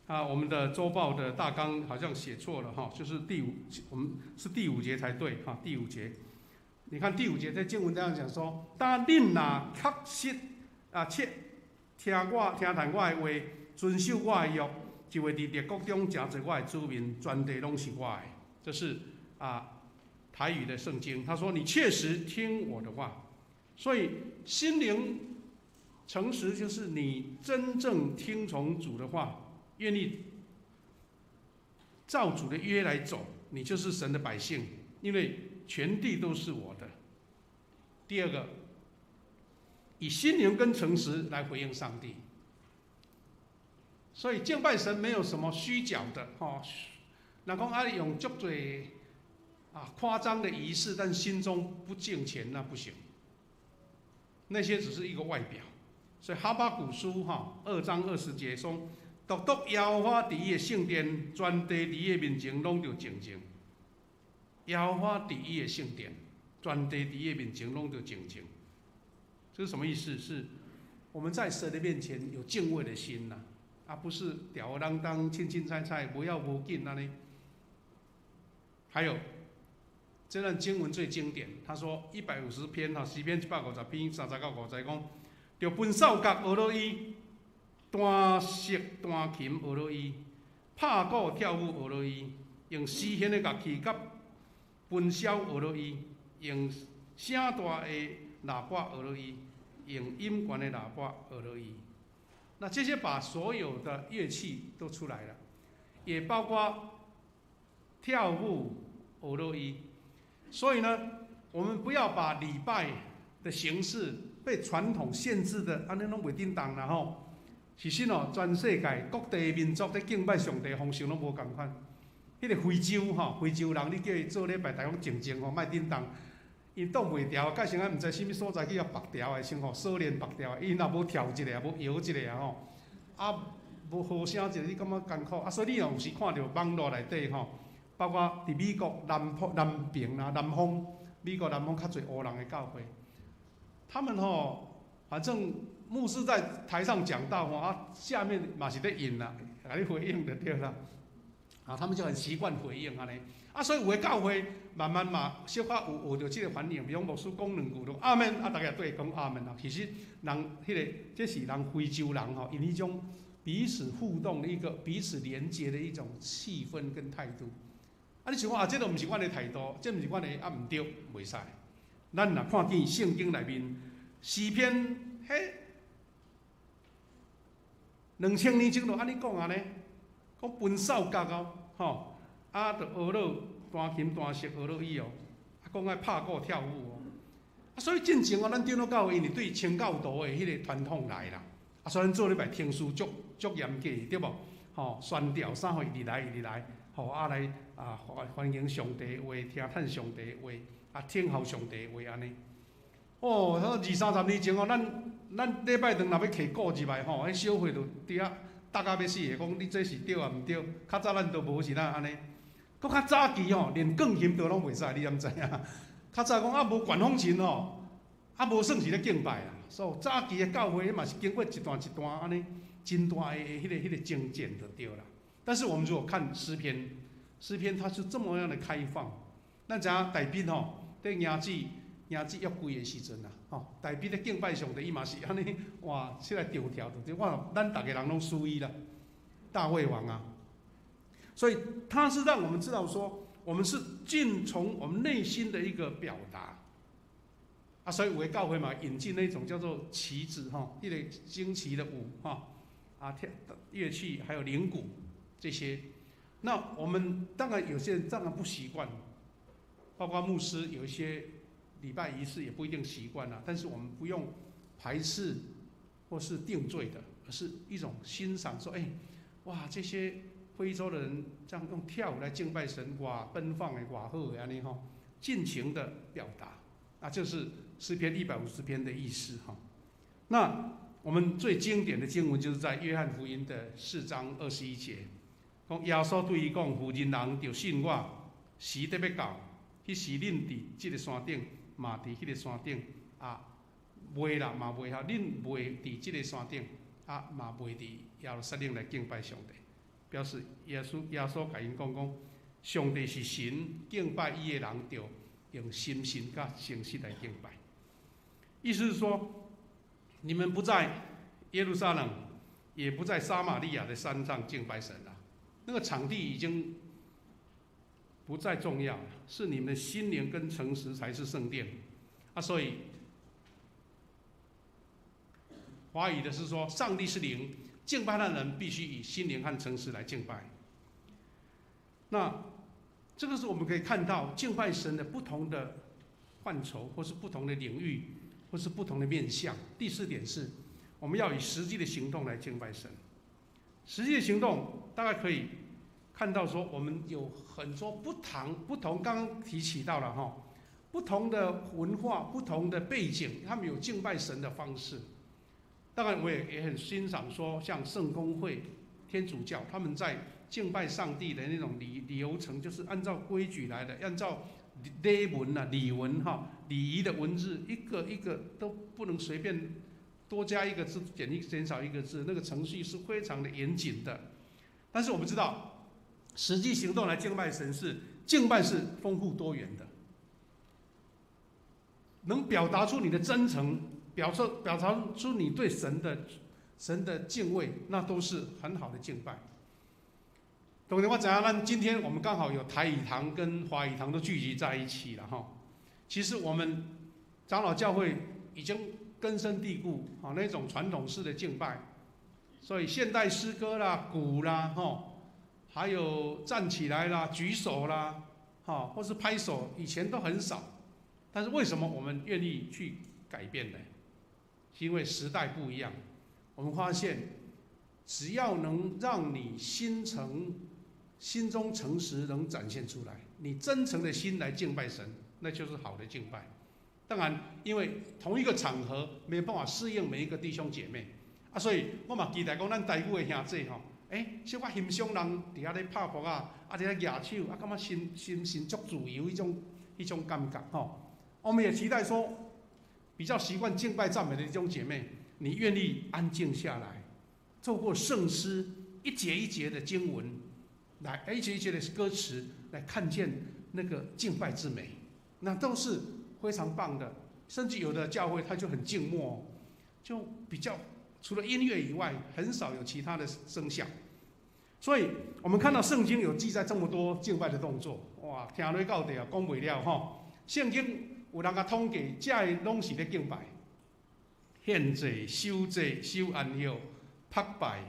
啊，我们的周报的大纲好像写错了哈，就是第五，我们是第五节才对哈，第五节。你看第五节在经文这样讲说：“当恁若确实啊，切听我听从我的话，遵守我的约，就会伫列国中成做我的子民，全地拢是我的。”这是台语的圣经。他说：“你确实听我的话。”所以心灵诚实就是你真正听从主的话，愿意照主的约来走，你就是神的百姓，因为全地都是我的。第二个，以心灵跟诚实来回应上帝。所以敬拜神没有什么虚假的，吼。人讲啊，用足济夸张的仪式，但心中不敬虔，那不行。那些只是一个外表。所以哈巴谷书哈2章20节说：独独耶和华伫伊的圣殿，全地伫伊的面前拢著静静。耶和华伫伊的圣殿，全地伫伊的面前拢著静静。这是什么意思？是我们在神的面前有敬畏的心呐，而不是吊儿郎当、凊凊彩彩、无要无紧按呢。还有这段经文最经典，他说150篇哈，诗篇150篇30到50讲，著分扫角学落伊，弹瑟弹琴学落伊，拍鼓跳舞学落伊，用丝弦的乐器佮分箫学落伊，用声大的喇叭学落伊，用音悬的喇叭学落伊。那这些把所有的乐器都出来了，也包括跳舞学落伊。所以呢，我们不要把礼拜的形式被传统限制的，按呢拢袂振动啦吼。其实哦，全世界各地民族咧敬拜上帝方式拢无仝款。彼个非洲吼，非洲人你叫伊做礼拜，逐家拢静静吼，莫振动，𪜶挡袂牢，到时仔毋知啥物所在去共缚牢的，先吼锁链缚牢，𪜶若无跳一下，无摇一下吼，啊，无号声一下，你感觉艰苦啊？所以你若有时看著网路内底吼，包括伫美国南方南边啦、南方，美国南方较济黑人的教会，他们吼，反正牧师在台上讲道吼，啊，下面嘛是咧应啦，共你回应就对啦。啊，他们就很习惯回应按呢。啊，所以有的教会慢慢嘛，小可有学著这个反应，比如牧师讲两句就阿门，啊，逐家对讲阿门啊。其实人彼个这是人非洲人吼，𪜶彼种彼此互动的一个彼此连接的一种气氛跟态度。啊，你想讲啊，这都毋是阮的态度，这毋是阮的啊，毋对，袂使。咱若看见圣经内面诗篇，彼2000年前就按呢讲啊呢，讲分扫角哦，吼，啊，就学落弹琴弹瑟学落伊哦，啊，讲爱拍鼓跳舞哦，啊，所以进前哦，咱长老教会因为对清教徒的彼个传统来啦，啊，所以咱做礼拜程序足足严格，对无？吼，宣调啥货一直来一直来，吼啊来啊欢欢迎上帝话，听叹上帝话，啊听候上帝话按呢。哦，二三十年前哦，咱咱礼拜堂若欲提鼓入来吼，彼小会就伫遐搭甲欲死的，讲你这是对抑毋对？较早咱都无是哪按呢。阁较早期吼，连钢琴都拢袂使，你敢知影？较早讲啊无管风琴吼，啊无算是咧敬拜啦。所以早期的教会嘛是经过一段一段按呢，真大的彼个征戰就對啦。但是我們如果看詩篇，詩篇它是這麼樣的開放。咱知影大衛吼，佇迎接約櫃的時陣啊，吼，大衛咧敬拜上帝，伊嘛是按呢，哇，起來跳跳的，我咱逐个人攏輸伊啦，大衛王啊。所以他是讓我們知道說，我們是盡從我們內心的一個表達。啊，所以有的教會嘛，引進那種叫做旗子哈，彼個旌旗的舞哈，啊，跳樂器還有鈴鼓這些。那我們當然有些人當然不習慣，包括牧師有一些禮拜儀式也不一定習慣啦。但是我們不用排斥或是定罪的，而是一種欣賞，說，哎，哇，這些非洲的人這樣用跳舞來敬拜神，哇，奔放的，哇好的按呢吼，盡情的表達，啊，就是詩篇150篇的意思哈。那我們最經典的經文就是在約翰福音的4章21節，講耶穌對伊講：婦人人著信我，時得欲到，彼時恁佇這个山頂，嘛佇彼个山頂啊，袂啦嘛袂哈，恁袂佇這个山頂啊，嘛袂佇耶路撒冷來敬拜上帝。表示耶穌共𪜶講講，上帝是神，敬拜伊的人著用心神佮誠實來敬拜。意思是說，你們不在耶路撒冷，也不在撒瑪利亞的山上敬拜神了，那個場地已經不再重要了，是你們的心靈跟誠實才是聖殿。啊，所以華語的是說，上帝是靈，敬拜的人必須以心靈和誠實來敬拜。那這個是我們可以看到敬拜神的不同的範疇，或是不同的領域，或是不同的面向。第四點是，我們要以實際的行動來敬拜神。實際的行動大概可以看到說，我們有很多不同，剛剛提起到了哈，不同的文化、不同的背景，他們有敬拜神的方式。當然，我也很欣賞說，像聖公會、天主教，他們在敬拜上帝的那種禮流程，就是按照規矩來的，按照禮文啊、禮文哈、禮儀的文字，一個一個都不能隨便多加一個字、減少一個字，那個程序是非常的嚴謹的。但是我們知道，實際行動來敬拜神是敬拜是豐富多元的，能表達出你的真誠，表達出你對神的敬畏，那都是很好的敬拜。當然我知影，咱今天我們剛好有台語堂跟華語堂都聚集在一起了哈。其實我們長老教會已經根深蒂固啊那種傳統式的敬拜，所以現代詩歌啦、鼓啦、哈，還有站起來啦、舉手啦、哈，或是拍手，以前都很少。但是為什麼我們願意去改變呢？是因為時代不一樣。我們發現，只要能讓你心誠、心中誠實能展現出來，你真誠的心來敬拜神，那就是好的敬拜。當然，因為同一個場合沒辦法適應每一個弟兄姐妹啊，所以我嘛期待講咱台語的兄弟吼，欸，小可欣賞人佇遐咧拍噗仔，啊，佇遐舉手，啊，感覺心神足自由彼種感覺吼。我們也期待說，比較習慣敬拜讚美的弟兄姐妹，你願意安靜下來，透過聖詩一節一節的經文，來一節一節的歌詞，來看見那個敬拜之美，那都是非常棒的。甚至有的教會它就很靜默，就比較除了音樂以外，很少有其他的聲響。所以我們看到聖經有記載這麼多敬拜的動作，哇，聽落到底啊，講袂了吼。聖經有人共統計，這个攏是咧敬拜，獻祭、守節、守安息、拍拜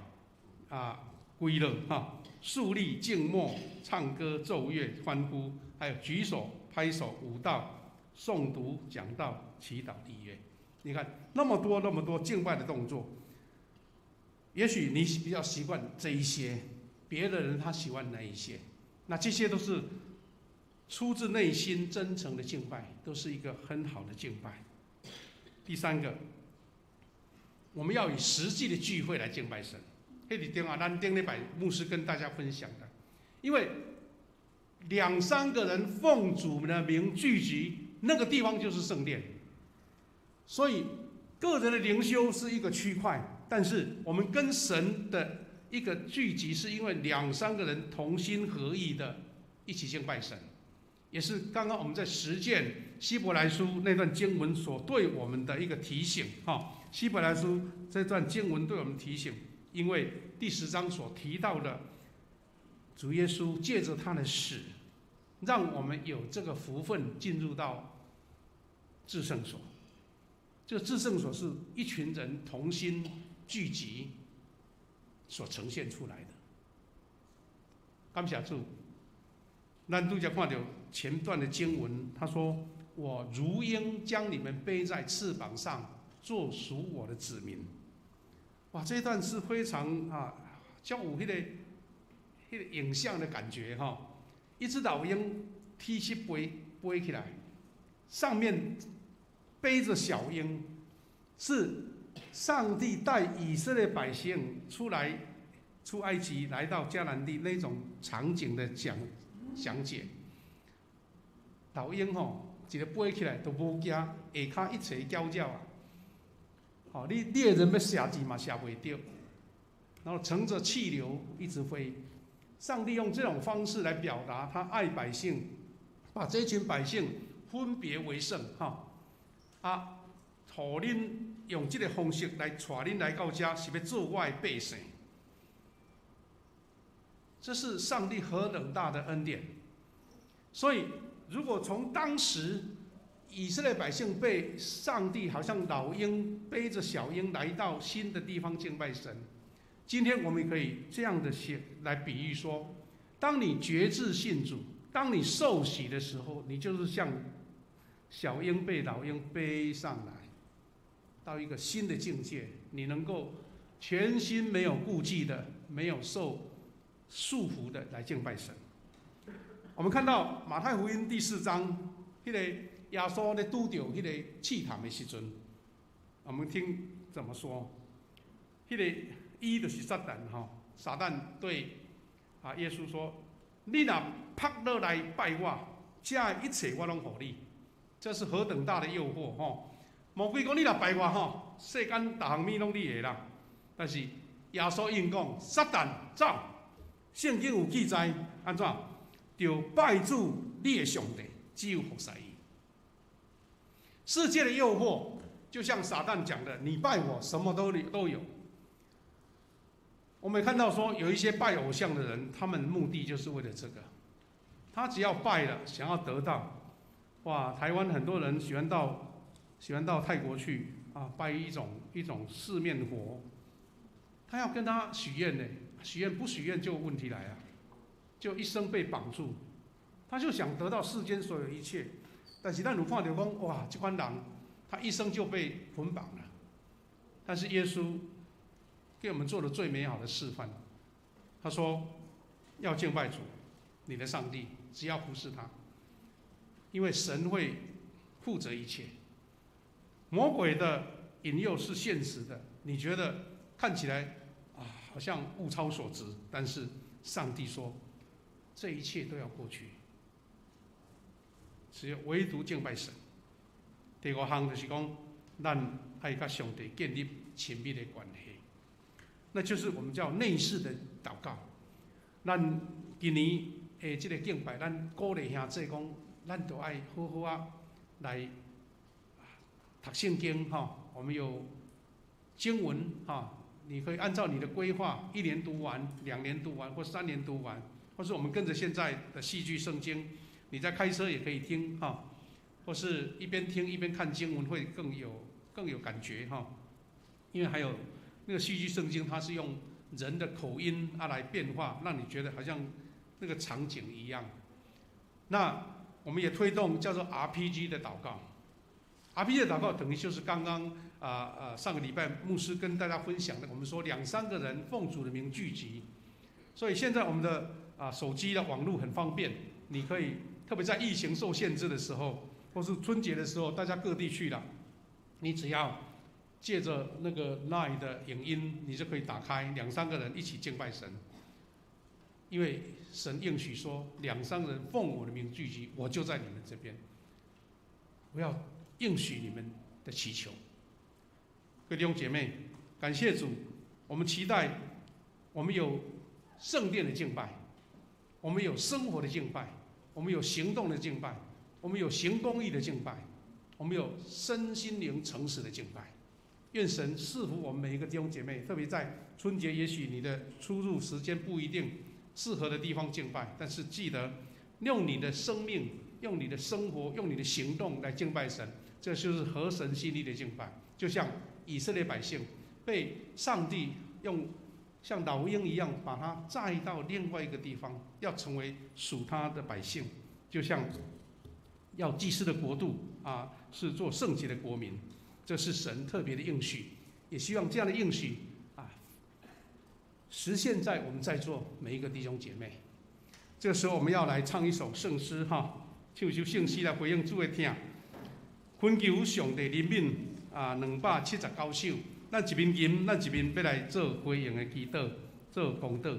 啊、歸樂哈、肅立、靜默、唱歌、奏樂、歡呼，還有舉手、拍手、舞蹈、誦讀、講道、祈禱、立約。你看那麼多那麼多敬拜的動作，也許你比較習慣這一些，別的人他喜歡哪一些？那這些都是出自內心真誠的敬拜，都是一個很好的敬拜。第三個，我們要以實際的聚會來敬拜神。彼佇頂啊，咱頂禮拜牧師跟大家分享的，因為兩三個人奉主的名聚集，那個地方就是聖殿。所以個人的靈修是一個區塊，但是我們跟神的一個聚集，是因為兩三個人同心合意的一起敬拜神，也是剛剛我們在實踐希伯來書那段經文所對我們的一個提醒。哈，希伯來書這段經文對我們提醒，因為第10章所提到的主耶穌借着他的死，讓我們有這個福分進入到至聖所。這個至聖所是一群人同心聚集所呈現出來的。感謝主，咱拄才看著前段的經文，他說：“我如鷹將你們背在翅膀上，做屬我的子民。”哇，這一段是非常啊，像有彼個影像的感覺哈。一隻老鷹天翅飛飛起來，上面背着小鷹，是上帝帶以色列百姓出來出埃及，來到迦南地那種場景的講解。老鷹吼，一个飛起來都無驚，下跤一齊叫叫啊！吼，你獵人欲射箭嘛射袂著，然後乘着氣流一直飛。上帝用這種方式來表達他愛百姓，把這群百姓分別為聖，哈啊，予恁用這個方式來帶恁來到遮，是欲做我的百姓。這是上帝何等大的恩典！所以，如果從當時以色列百姓被上帝好像老鷹背着小鷹來到新的地方敬拜神，今天我們可以這樣的寫來比喻說：當你決志信主，當你受洗的時候，你就是像小鷹被老鷹背上來，到一個新的境界，你能夠全心沒有顧忌的、沒有受束縛的來敬拜神。我們看到馬太福音第4章，彼個耶穌咧拄著彼個試探的時陣，我們聽怎麼說？彼個伊就是撒旦吼，撒旦對啊耶穌說：你若仆落來拜我，這一切我攏予你。這是何等大的誘惑吼！魔鬼講你若拜我吼，世間逐項物攏你的啦。但是耶穌應講：撒旦走！聖經有記載，按怎？著拜主你的上帝，只有服侍伊。世界的誘惑，就像撒旦講的：“你拜我，什麼都有。”我們看到說，有一些拜偶像的人，他們目的就是為了這個。他只要拜了，想要得到。哇，台灣很多人喜歡到泰國去啊，拜一種四面佛。他要跟他許願呢，許願不許願就問題來了，就一生被綁住。他就想得到世間所有一切，但是咱有看著講，哇，這款人他一生就被捆綁了。但是耶穌給我們做了最美好的示範，他說要敬拜主，你的上帝，只要服侍他，因為神會負責一切。魔鬼的引誘是現實的，你覺得看起來啊，好像物超所值，但是上帝說，這一切都要過去，只有唯獨敬拜神。第五項就是講，咱愛佮上帝建立親密的關係，那就是我們叫內室的禱告。咱今年的這個敬拜，咱鼓勵兄弟講，咱都愛好好仔來讀聖經哈。我們有經文哈，你可以按照你的規劃，一年讀完、2年讀完或3年讀完，或是我們跟着現在的戲劇聖經，你在開車也可以聽哈，或是一邊聽一邊看經文會更有感覺哈。因為還有那個戲劇聖經，它是用人的口音啊來變化，讓你覺得好像那個場景一樣。那我們也推動叫做 RPG 的禱告，RPG 的禱告等於就是剛剛上個禮拜牧師跟大家分享的，我們說兩三個人奉主的名聚集，所以現在我們的手機的網路很方便，你可以特別在疫情受限制的時候，或是春節的時候，大家各地去了，你只要借着那個 Line 的影音，你就可以打開兩三個人一起敬拜神，因為神應許說兩三個人奉我的名聚集，我就在你們這邊，我要應許你們的祈求。各位弟兄姐妹，感谢主，我们期待我们有圣殿的敬拜，我们有生活的敬拜，我们有行动的敬拜，我们有行公义的敬拜，我们有身心灵诚实的敬拜。愿神赐福我们每一个弟兄姐妹，特别在春节，也许你的出入时间不一定适合的地方敬拜，但是记得用你的生命、用你的生活、用你的行动来敬拜神，这就是合神心意的敬拜。就像以色列百姓被上帝用像老鹰一样把他载到另外一个地方，要成为属他的百姓，就像要祭司的国度啊，是做圣洁的国民。这是神特别的应许，也希望这样的应许啊，实现在我们在座每一个弟兄姐妹。这个时候我们要来唱一首圣诗哈，唱一首圣诗来回应主的疼。恳求上帝怜悯啊，279首，咱一面吟，咱一面欲来做回应的祈祷，做公祷。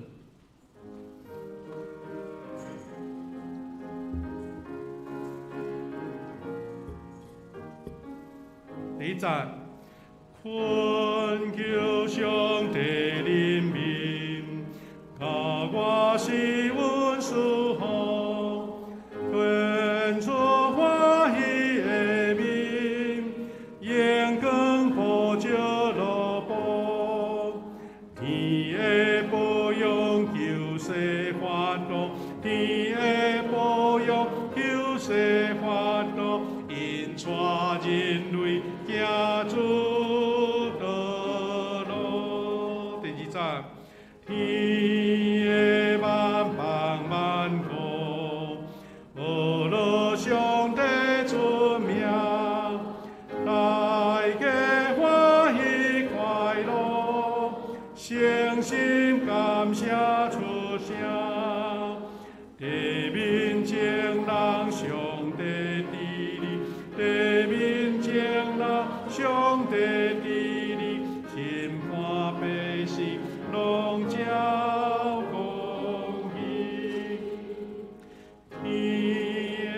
第一节，恳求上帝怜悯，教我是阮赐福，现出欢喜的面，荣光普照落晡。天的保养救世法度，天的保养救世法度，引带人类行主道路。第二节，天的万邦万国，学了上帝出名，大家欢喜快乐，诚心感谢出声，地面前人上帝治理，地面前人上帝治理，审判百姓拢照公义。天的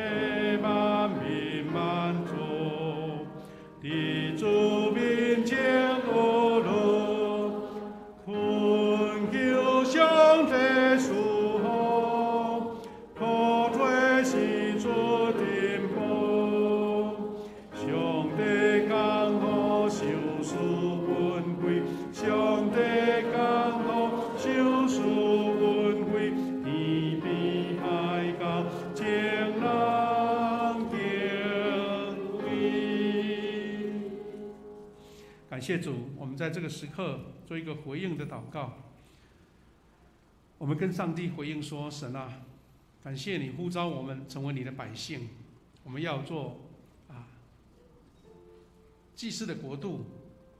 万民万族，伫主面前学乐，恳求上帝赐福，土地是主珍宝。上帝降福赏赐恩惠，上帝降福赏赐恩惠，天边海角众人敬畏。感谢主，我们在这个时刻做一个回应的祷告。我们跟上帝回应说：神啊，感谢你呼召我们成为你的百姓，我们要做祭司的国度，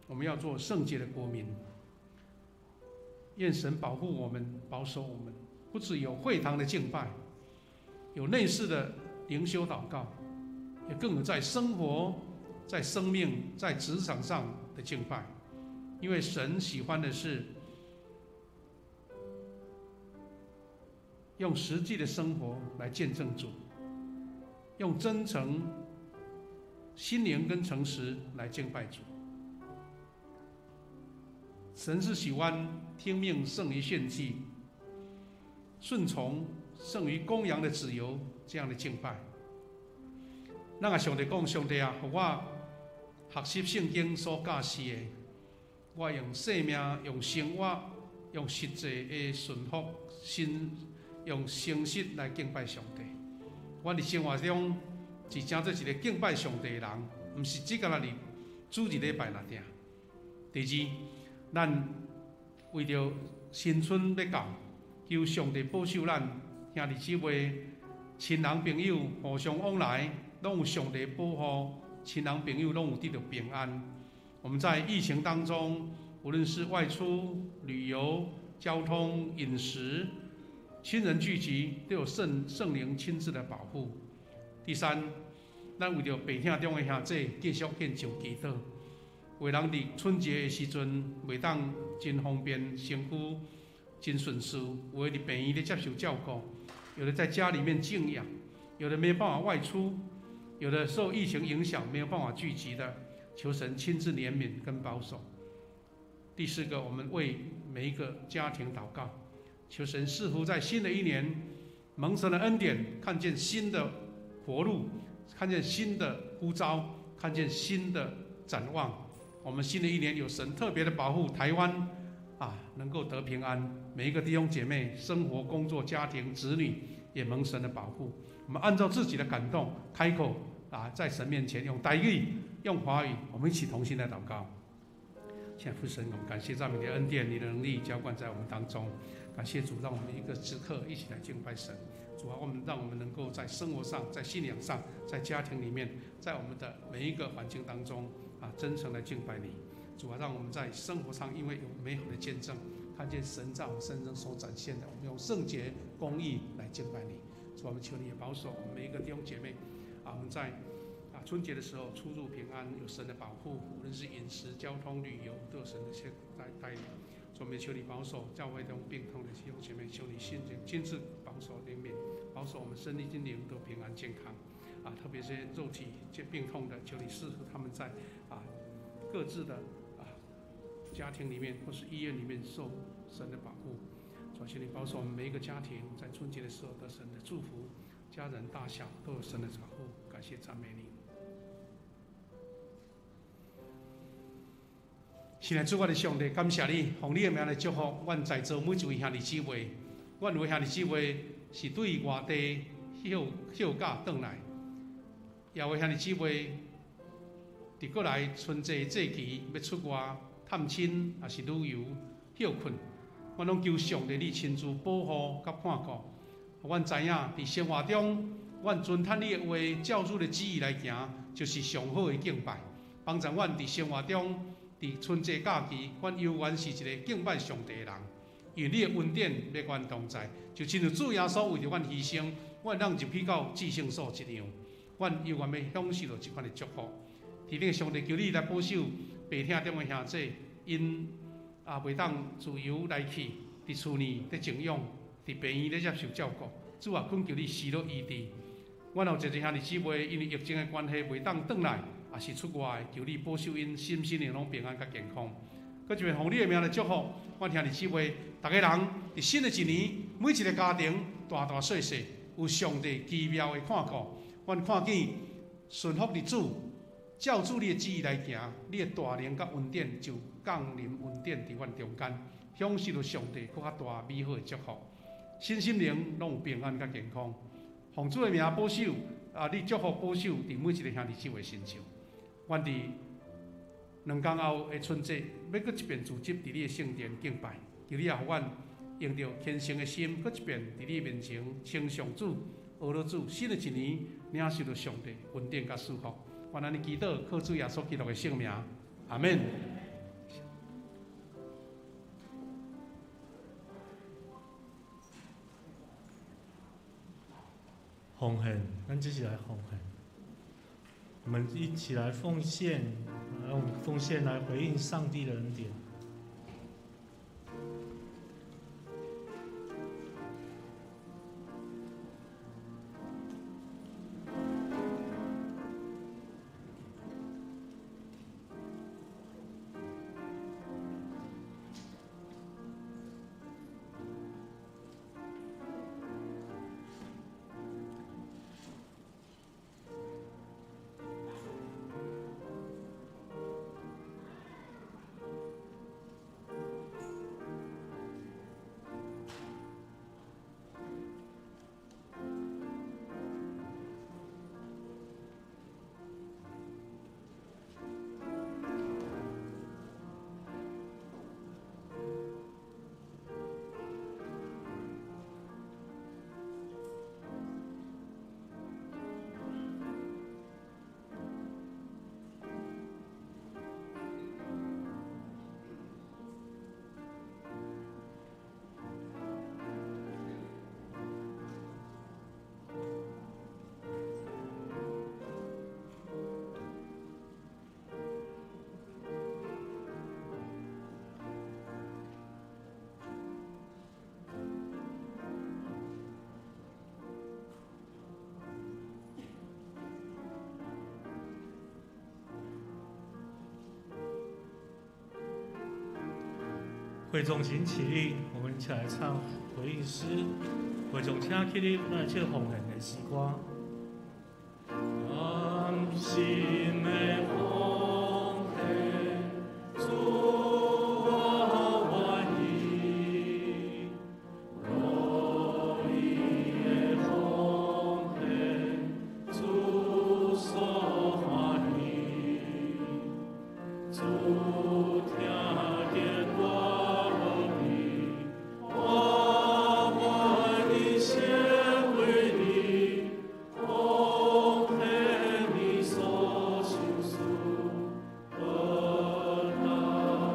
我们要做圣洁的国民。愿神保护我们，保守我们，不只有会堂的敬拜，有内室的灵修祷告，也更有在生活、在生命、在职场上的敬拜。因为神喜欢的是用实际的生活来见证主，用真诚、心灵跟诚实来敬拜主。神是喜欢听命胜于献祭，顺从胜于公羊的脂油这样的敬拜。咱共上帝讲，上帝啊，予我学习圣经所教示的，我用生命、用生活、用实际的顺服心，用诚实来敬拜上帝。我伫生活中是成做一个敬拜上帝的人，毋是只干焦伫主日礼拜那定。第二，咱为著新春欲到，求上帝保守咱兄弟姊妹、亲人朋友互相往来，拢有上帝保护，亲人朋友拢有得到平安。我们在疫情当中，无论是外出、旅游、交通、饮食、亲人聚集，都有圣灵亲自的保护。第三，咱为著病痛中的兄弟继续献上祈祷。有的人伫春节的时阵袂当真方便，身躯真顺遂；有的伫病院咧接受照顾，有的在家里面静养，有的没办法外出，有的受疫情影响没有办法聚集的，求神亲自怜悯跟保守。第四个，我们为每一个家庭祷告，求神赐福在新的一年蒙神的恩典，看见新的活路，看见新的呼召，看见新的展望。我们新的一年有神特别的保护，台湾啊能够得平安，每一个弟兄姐妹生活、工作、家庭、子女也蒙神的保护。我们按照自己的感动开口啊，在神面前用台语、用华语，我们一起同心来祷告。亲爱的父神，我们感谢赞美你的恩典、你的能力浇灌在我们当中。感谢主，让我们一个时刻一起来敬拜神。主啊，让我们能够在生活上、在信仰上、在家庭里面，在我们的每一个环境当中啊，真诚来敬拜你。主啊，让我们在生活上，因为有美好的见证，看见神在我们身上所展现的，我们用圣洁、公义来敬拜你。主啊，我们求你也保守我们每一个弟兄姐妹啊，我们在春节的时候出入平安，有神的保护，无论是饮食、交通、旅游，都有神的先带带领。主，我们求你保守教会中病痛的弟兄姐妹，求你亲自保守怜悯，保守我们身体心灵都平安健康。啊，特别是肉体病痛的，求你赐福他们在各自的家庭里面或是医院里面受神的保护。主，求你保守我们每一个家庭，在春节的时候得神的祝福，家人大小都有神的保护。感谢赞美你。亲爱的主，我的上帝，感谢你，奉你的名来祝福阮在座每一位兄弟姊妹。阮有兄弟姊妹是对外地休假转来，也有兄弟姊妹伫过来春节节期欲出外探亲，抑是旅游歇困。阮拢求上帝你亲自保护佮看顾。阮知影伫生活中，阮遵趁你的话，照主的旨意来行，就是上好的敬拜。帮助阮伫生活中，伫春节假期，阮犹原是一个敬拜上帝的人，因为你的恩典欲阮同在，就亲像主耶稣为著阮牺牲，阮通入去到至圣所一样，阮犹原欲享受著这款的祝福。天顶的上帝，求你来保守病痛中的兄弟，𪜶也袂当自由来去，伫厝内咧静养，伫病院咧接受照顾。主啊，恳求你施予医治。阮有一个兄弟姊妹，因为疫情的关系袂当转来，也是出外的，求你保守𪜶身心灵拢平安佮健康。阁一遍奉你的名来祝福，阮兄弟姊妹，逐家人伫新的一年，每一个家庭大大细细有上帝奇妙的看顾。阮看见顺服伫主，照主你的旨意来行，你的大能佮恩典就降临恩典伫阮中间，享受著上帝阁较大美好的祝福，身心灵拢有平安佮健康。奉主的名保守，啊，你祝福保守伫每一个兄弟姊妹身上。阮伫两工后的春节，欲阁一遍组织伫你的圣殿敬拜，求你也予阮用著虔诚的心，阁一遍伫你面前称颂主、阿罗主。新的一年，领受著上帝恩典佮赐福。阮按呢祈祷，靠主耶稣基督的圣名，阿们。奉献，咱这是来奉献。我们一起来奉献，用奉献来回应上帝的恩典。會眾請起立，我們一起來唱回應詩。會眾請起立，咱來唱奉獻的詩歌。甘心的奉獻，主我願意，樂意的奉獻，主所歡喜，主聽見我樂意，我願意獻為你，奉獻你所賞賜，報答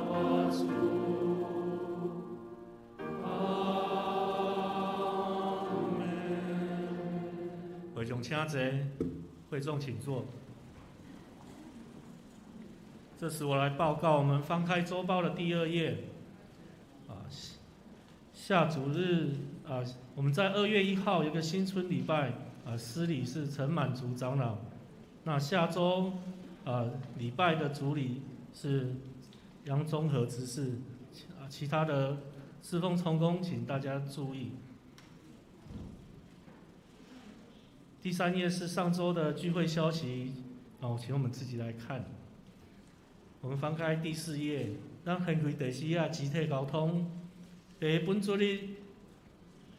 我主。阿們。會眾請坐，會眾請坐。這時我來報告，我們翻開週報的第二頁。啊，下主日啊，我們在2月1號有個新春禮拜，啊，司禮是陳滿足長老。那下週啊禮拜的主禮是楊宗和執事，啊，其他的侍奉同工，請大家注意。第三頁是上週的聚會消息，哦，請我們自己來看。我們翻開第四頁，咱掀開第四頁肢體溝通。第本主日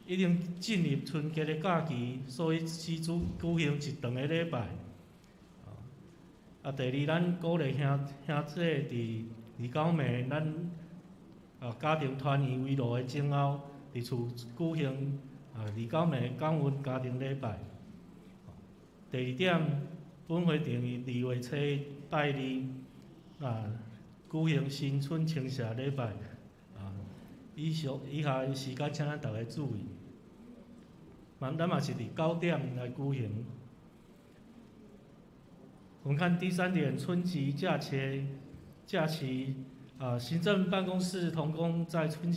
已經進入春節的假期，所以只主舉行一長的禮拜。啊，第二，咱鼓勵兄弟佇29暝，咱家庭團圓圍爐的前後，佇厝舉行29暝感恩家庭禮拜。第二點，本會定於2月初一拜二，舉行新春清社禮拜。以下時間請咱大家注意。咱嘛是佇9點來舉行。我們看第三點，春節假期，行政辦公室同工在春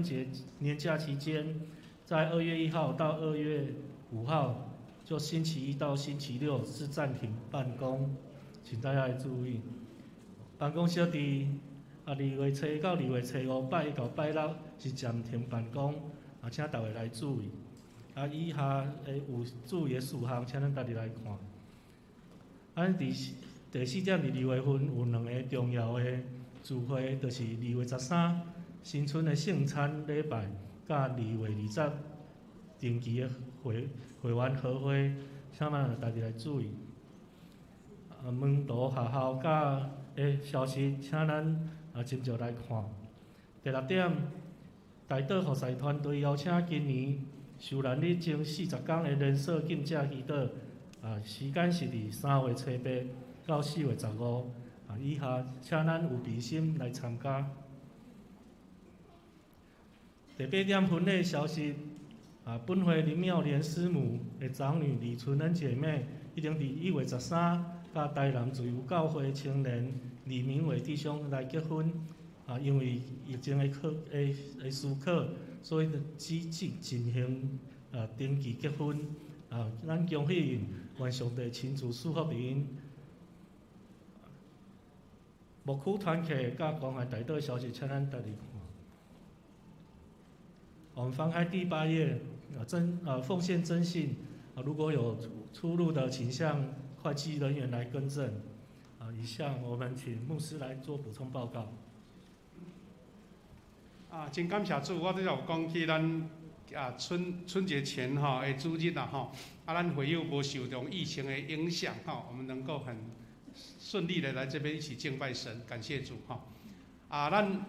節年假期間，在2月1號到2月5號，就星期一到星期六是暫停辦公，請大家來注意。辦公室佇2月初一到2月初五拜一到拜六是暫停辦公，請大家來注意。以下的有注意的事項，請咱家己來看。佇第四點，佇2月份有兩个重要的聚會，就是2月13新春的聖餐禮拜，佮2月20定期的會員和會，請咱家己來注意。門徒學校佮的消息，請咱斟酌來看。第六點，大島服侍團隊邀請今年受難日前40天的連鎖禁食祈禱，時間是佇3月初8到4月15。以下請咱有備心來參加。第八點，婚禮消息，本會林妙蓮師母的長女李純恩姐妹，已經佇1月13，佮台南自由教會青年李明偉弟兄來結婚。因為疫情的許可，所以只進行登記結婚。咱恭喜𪜶，願上帝親自賜福予𪜶。牧區團契佮關懷大島消息，請咱家己看。我們翻開第八頁，奉獻徵信，如果有出入的，請向會計人員來更正。以下我們請牧師來做補充報告。真感謝主，我拄才有講起咱春節前吼的主日啦吼，咱會友無受到疫情的影響吼，我們能夠很順利的來這邊一起敬拜神，感謝主吼。咱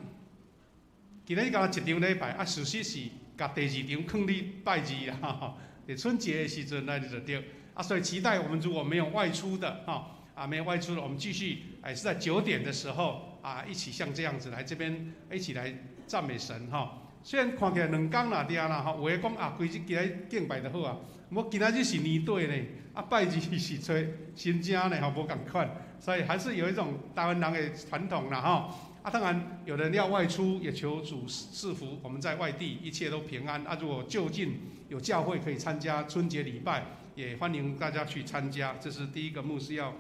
今日敢若一場禮拜，事實是共第二場囥佇拜二啦吼，佇春節的時陣來就對。所以期待我們如果沒有外出的哈，沒有外出的，我們繼續是在9點的時候一起像這樣子來這邊一起來讚美神哈。雖然看起來兩工啦對啦吼，有的講規日今日敬拜就好啊，無今仔日是年底呢，拜二是初新正呢吼，無仝款，所以還是有一種台灣人的傳統啦吼。當然有人要外出，也求主賜福，我們在外地一切都平安。如果就近有教會可以參加春節禮拜，也歡迎大家去參加。這是第一個牧師要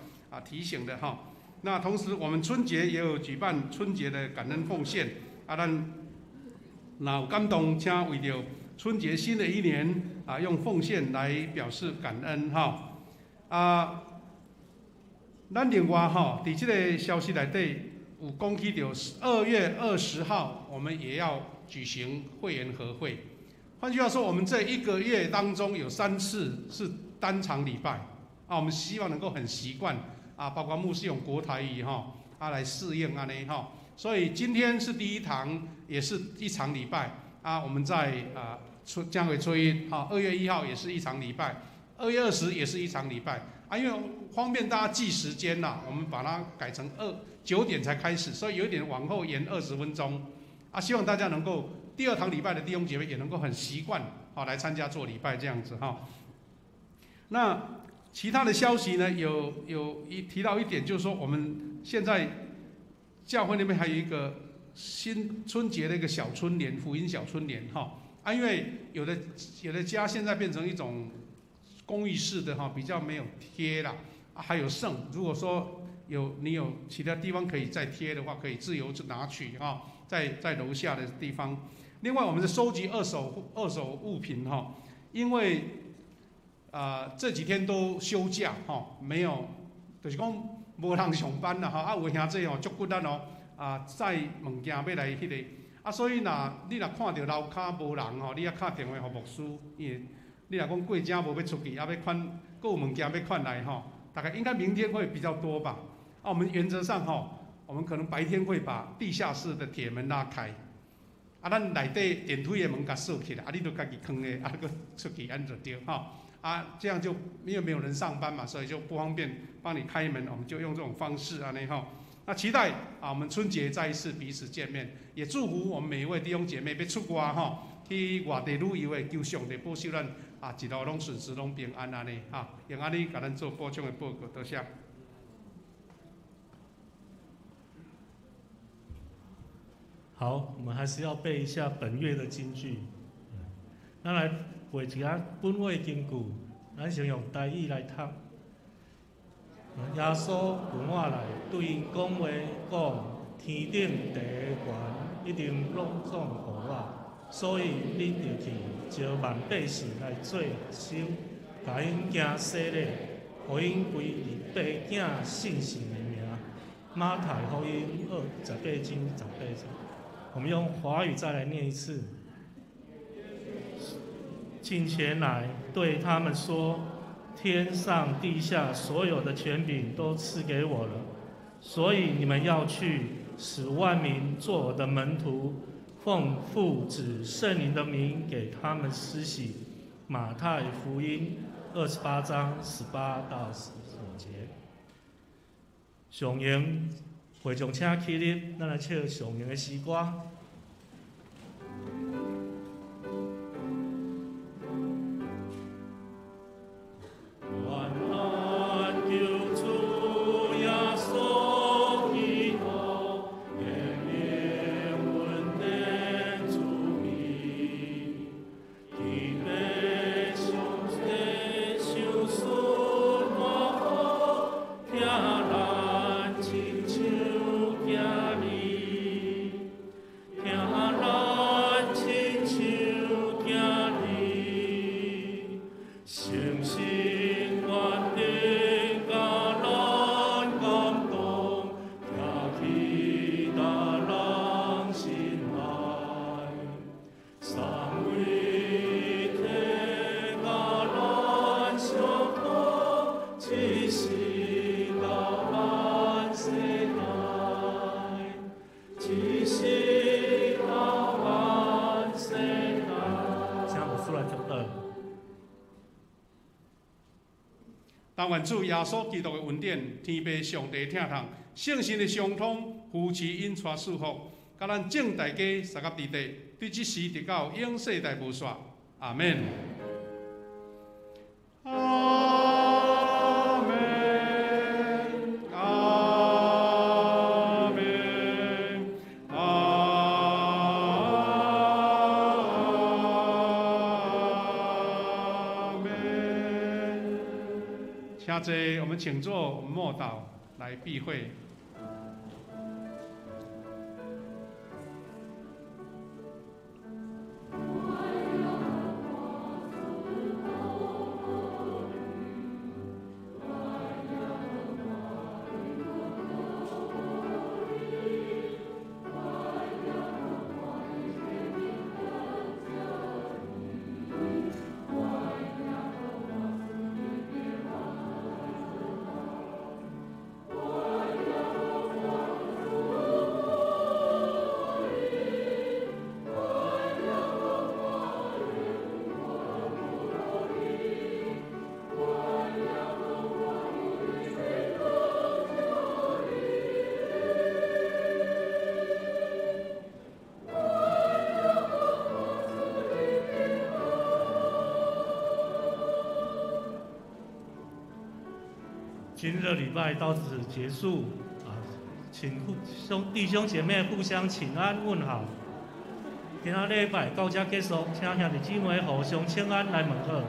提醒的哈。那同時我們春節也有舉辦春節的感恩奉獻。啊，咱若有感动，请为著春节新的一年啊，用奉献来表示感恩哈。啊，咱另外吼，伫这个消息内底有讲起著2月20号，我们也要举行会员和会。换句话说，我们这一个月当中有3次是单场礼拜啊，我们希望能够很习惯啊，包括牧师用国台语哈啊来适应按呢哈。所以今天是第一堂，也是一场礼拜啊。我们在啊将会初一哈，2月1号也是一场礼拜，2月20也是一场礼拜啊。因为方便大家记时间啦，我们把它改成9点才开始，所以有一点往后延20分钟啊。希望大家能够第二堂礼拜的弟兄姐妹也能够很习惯好来参加做礼拜这样子哈。那其他的消息呢，有提到一点，就是说我们现在教会那边还有一个新春节的一个小春联，福音小春联哈啊，因为有的家现在变成一种公寓式的哈，比较没有贴啦，啊，还有剩，如果说你有其他地方可以再贴的话，可以自由去拿取哈，在楼下的地方。另外，我们是收集二手物品哈，因为这几天都休假哈，没有，就是讲无人上班啦吼，啊，有兄弟吼足骨力哦，啊，载物件要来彼个，啊，所以若你若看著楼跤无人吼，你犹敲电话予牧师，因为你若讲过遮无欲出去，啊，欲款，阁有物件欲款来吼，大概应该明天会比较多吧。啊，我们原则上吼，我们可能白天会把地下室的铁门拉开，啊，咱内底电梯的门共锁起来，啊，你就家己囥咧，啊，阁出去按就对吼。啊，这样就因为没有人上班嘛，所以就不方便帮你开门，我们就用这种方式按呢吼。那期待啊，我们春节再一次彼此见面，也祝福我们每一位弟兄姐妹欲出外吼，去外地旅游的，求上帝保守咱啊，一路拢顺遂，拢平安按呢哈。用按呢共咱做补充的报告，多谢。好，我们还是要背一下本月的金句。咱来背一下本月金句，咱先用台语来读。耶稣近我来，对𪜶讲话讲：天顶地的权一定拢总予我，所以恁著去招万百姓来做学生，共𪜶行洗礼，予𪜶归入父子圣神的名。马太福音28章18节。我们用华语再来念一次。近前来对他们说：天上地下所有的权柄都赐给我了，所以你们要去，使万民做我的门徒，奉父子圣灵的名给他们施洗。马太福音28章18到19节。上营会众请起立，咱来唱上营的诗歌。但愿主耶稣基督的恩典、天父上帝疼痛、圣神的相通、扶持引带赐福，佮咱众大家三甲弟弟，对这时直到永世代无煞。阿们。阿们，阿们，阿们。请坐，我们请坐，我们默祷来闭会。今日的禮拜到此結束啊，請互兄弟兄姐妹互相請安問好。今仔禮拜到這結束，請兄弟姊妹互相請安來問好。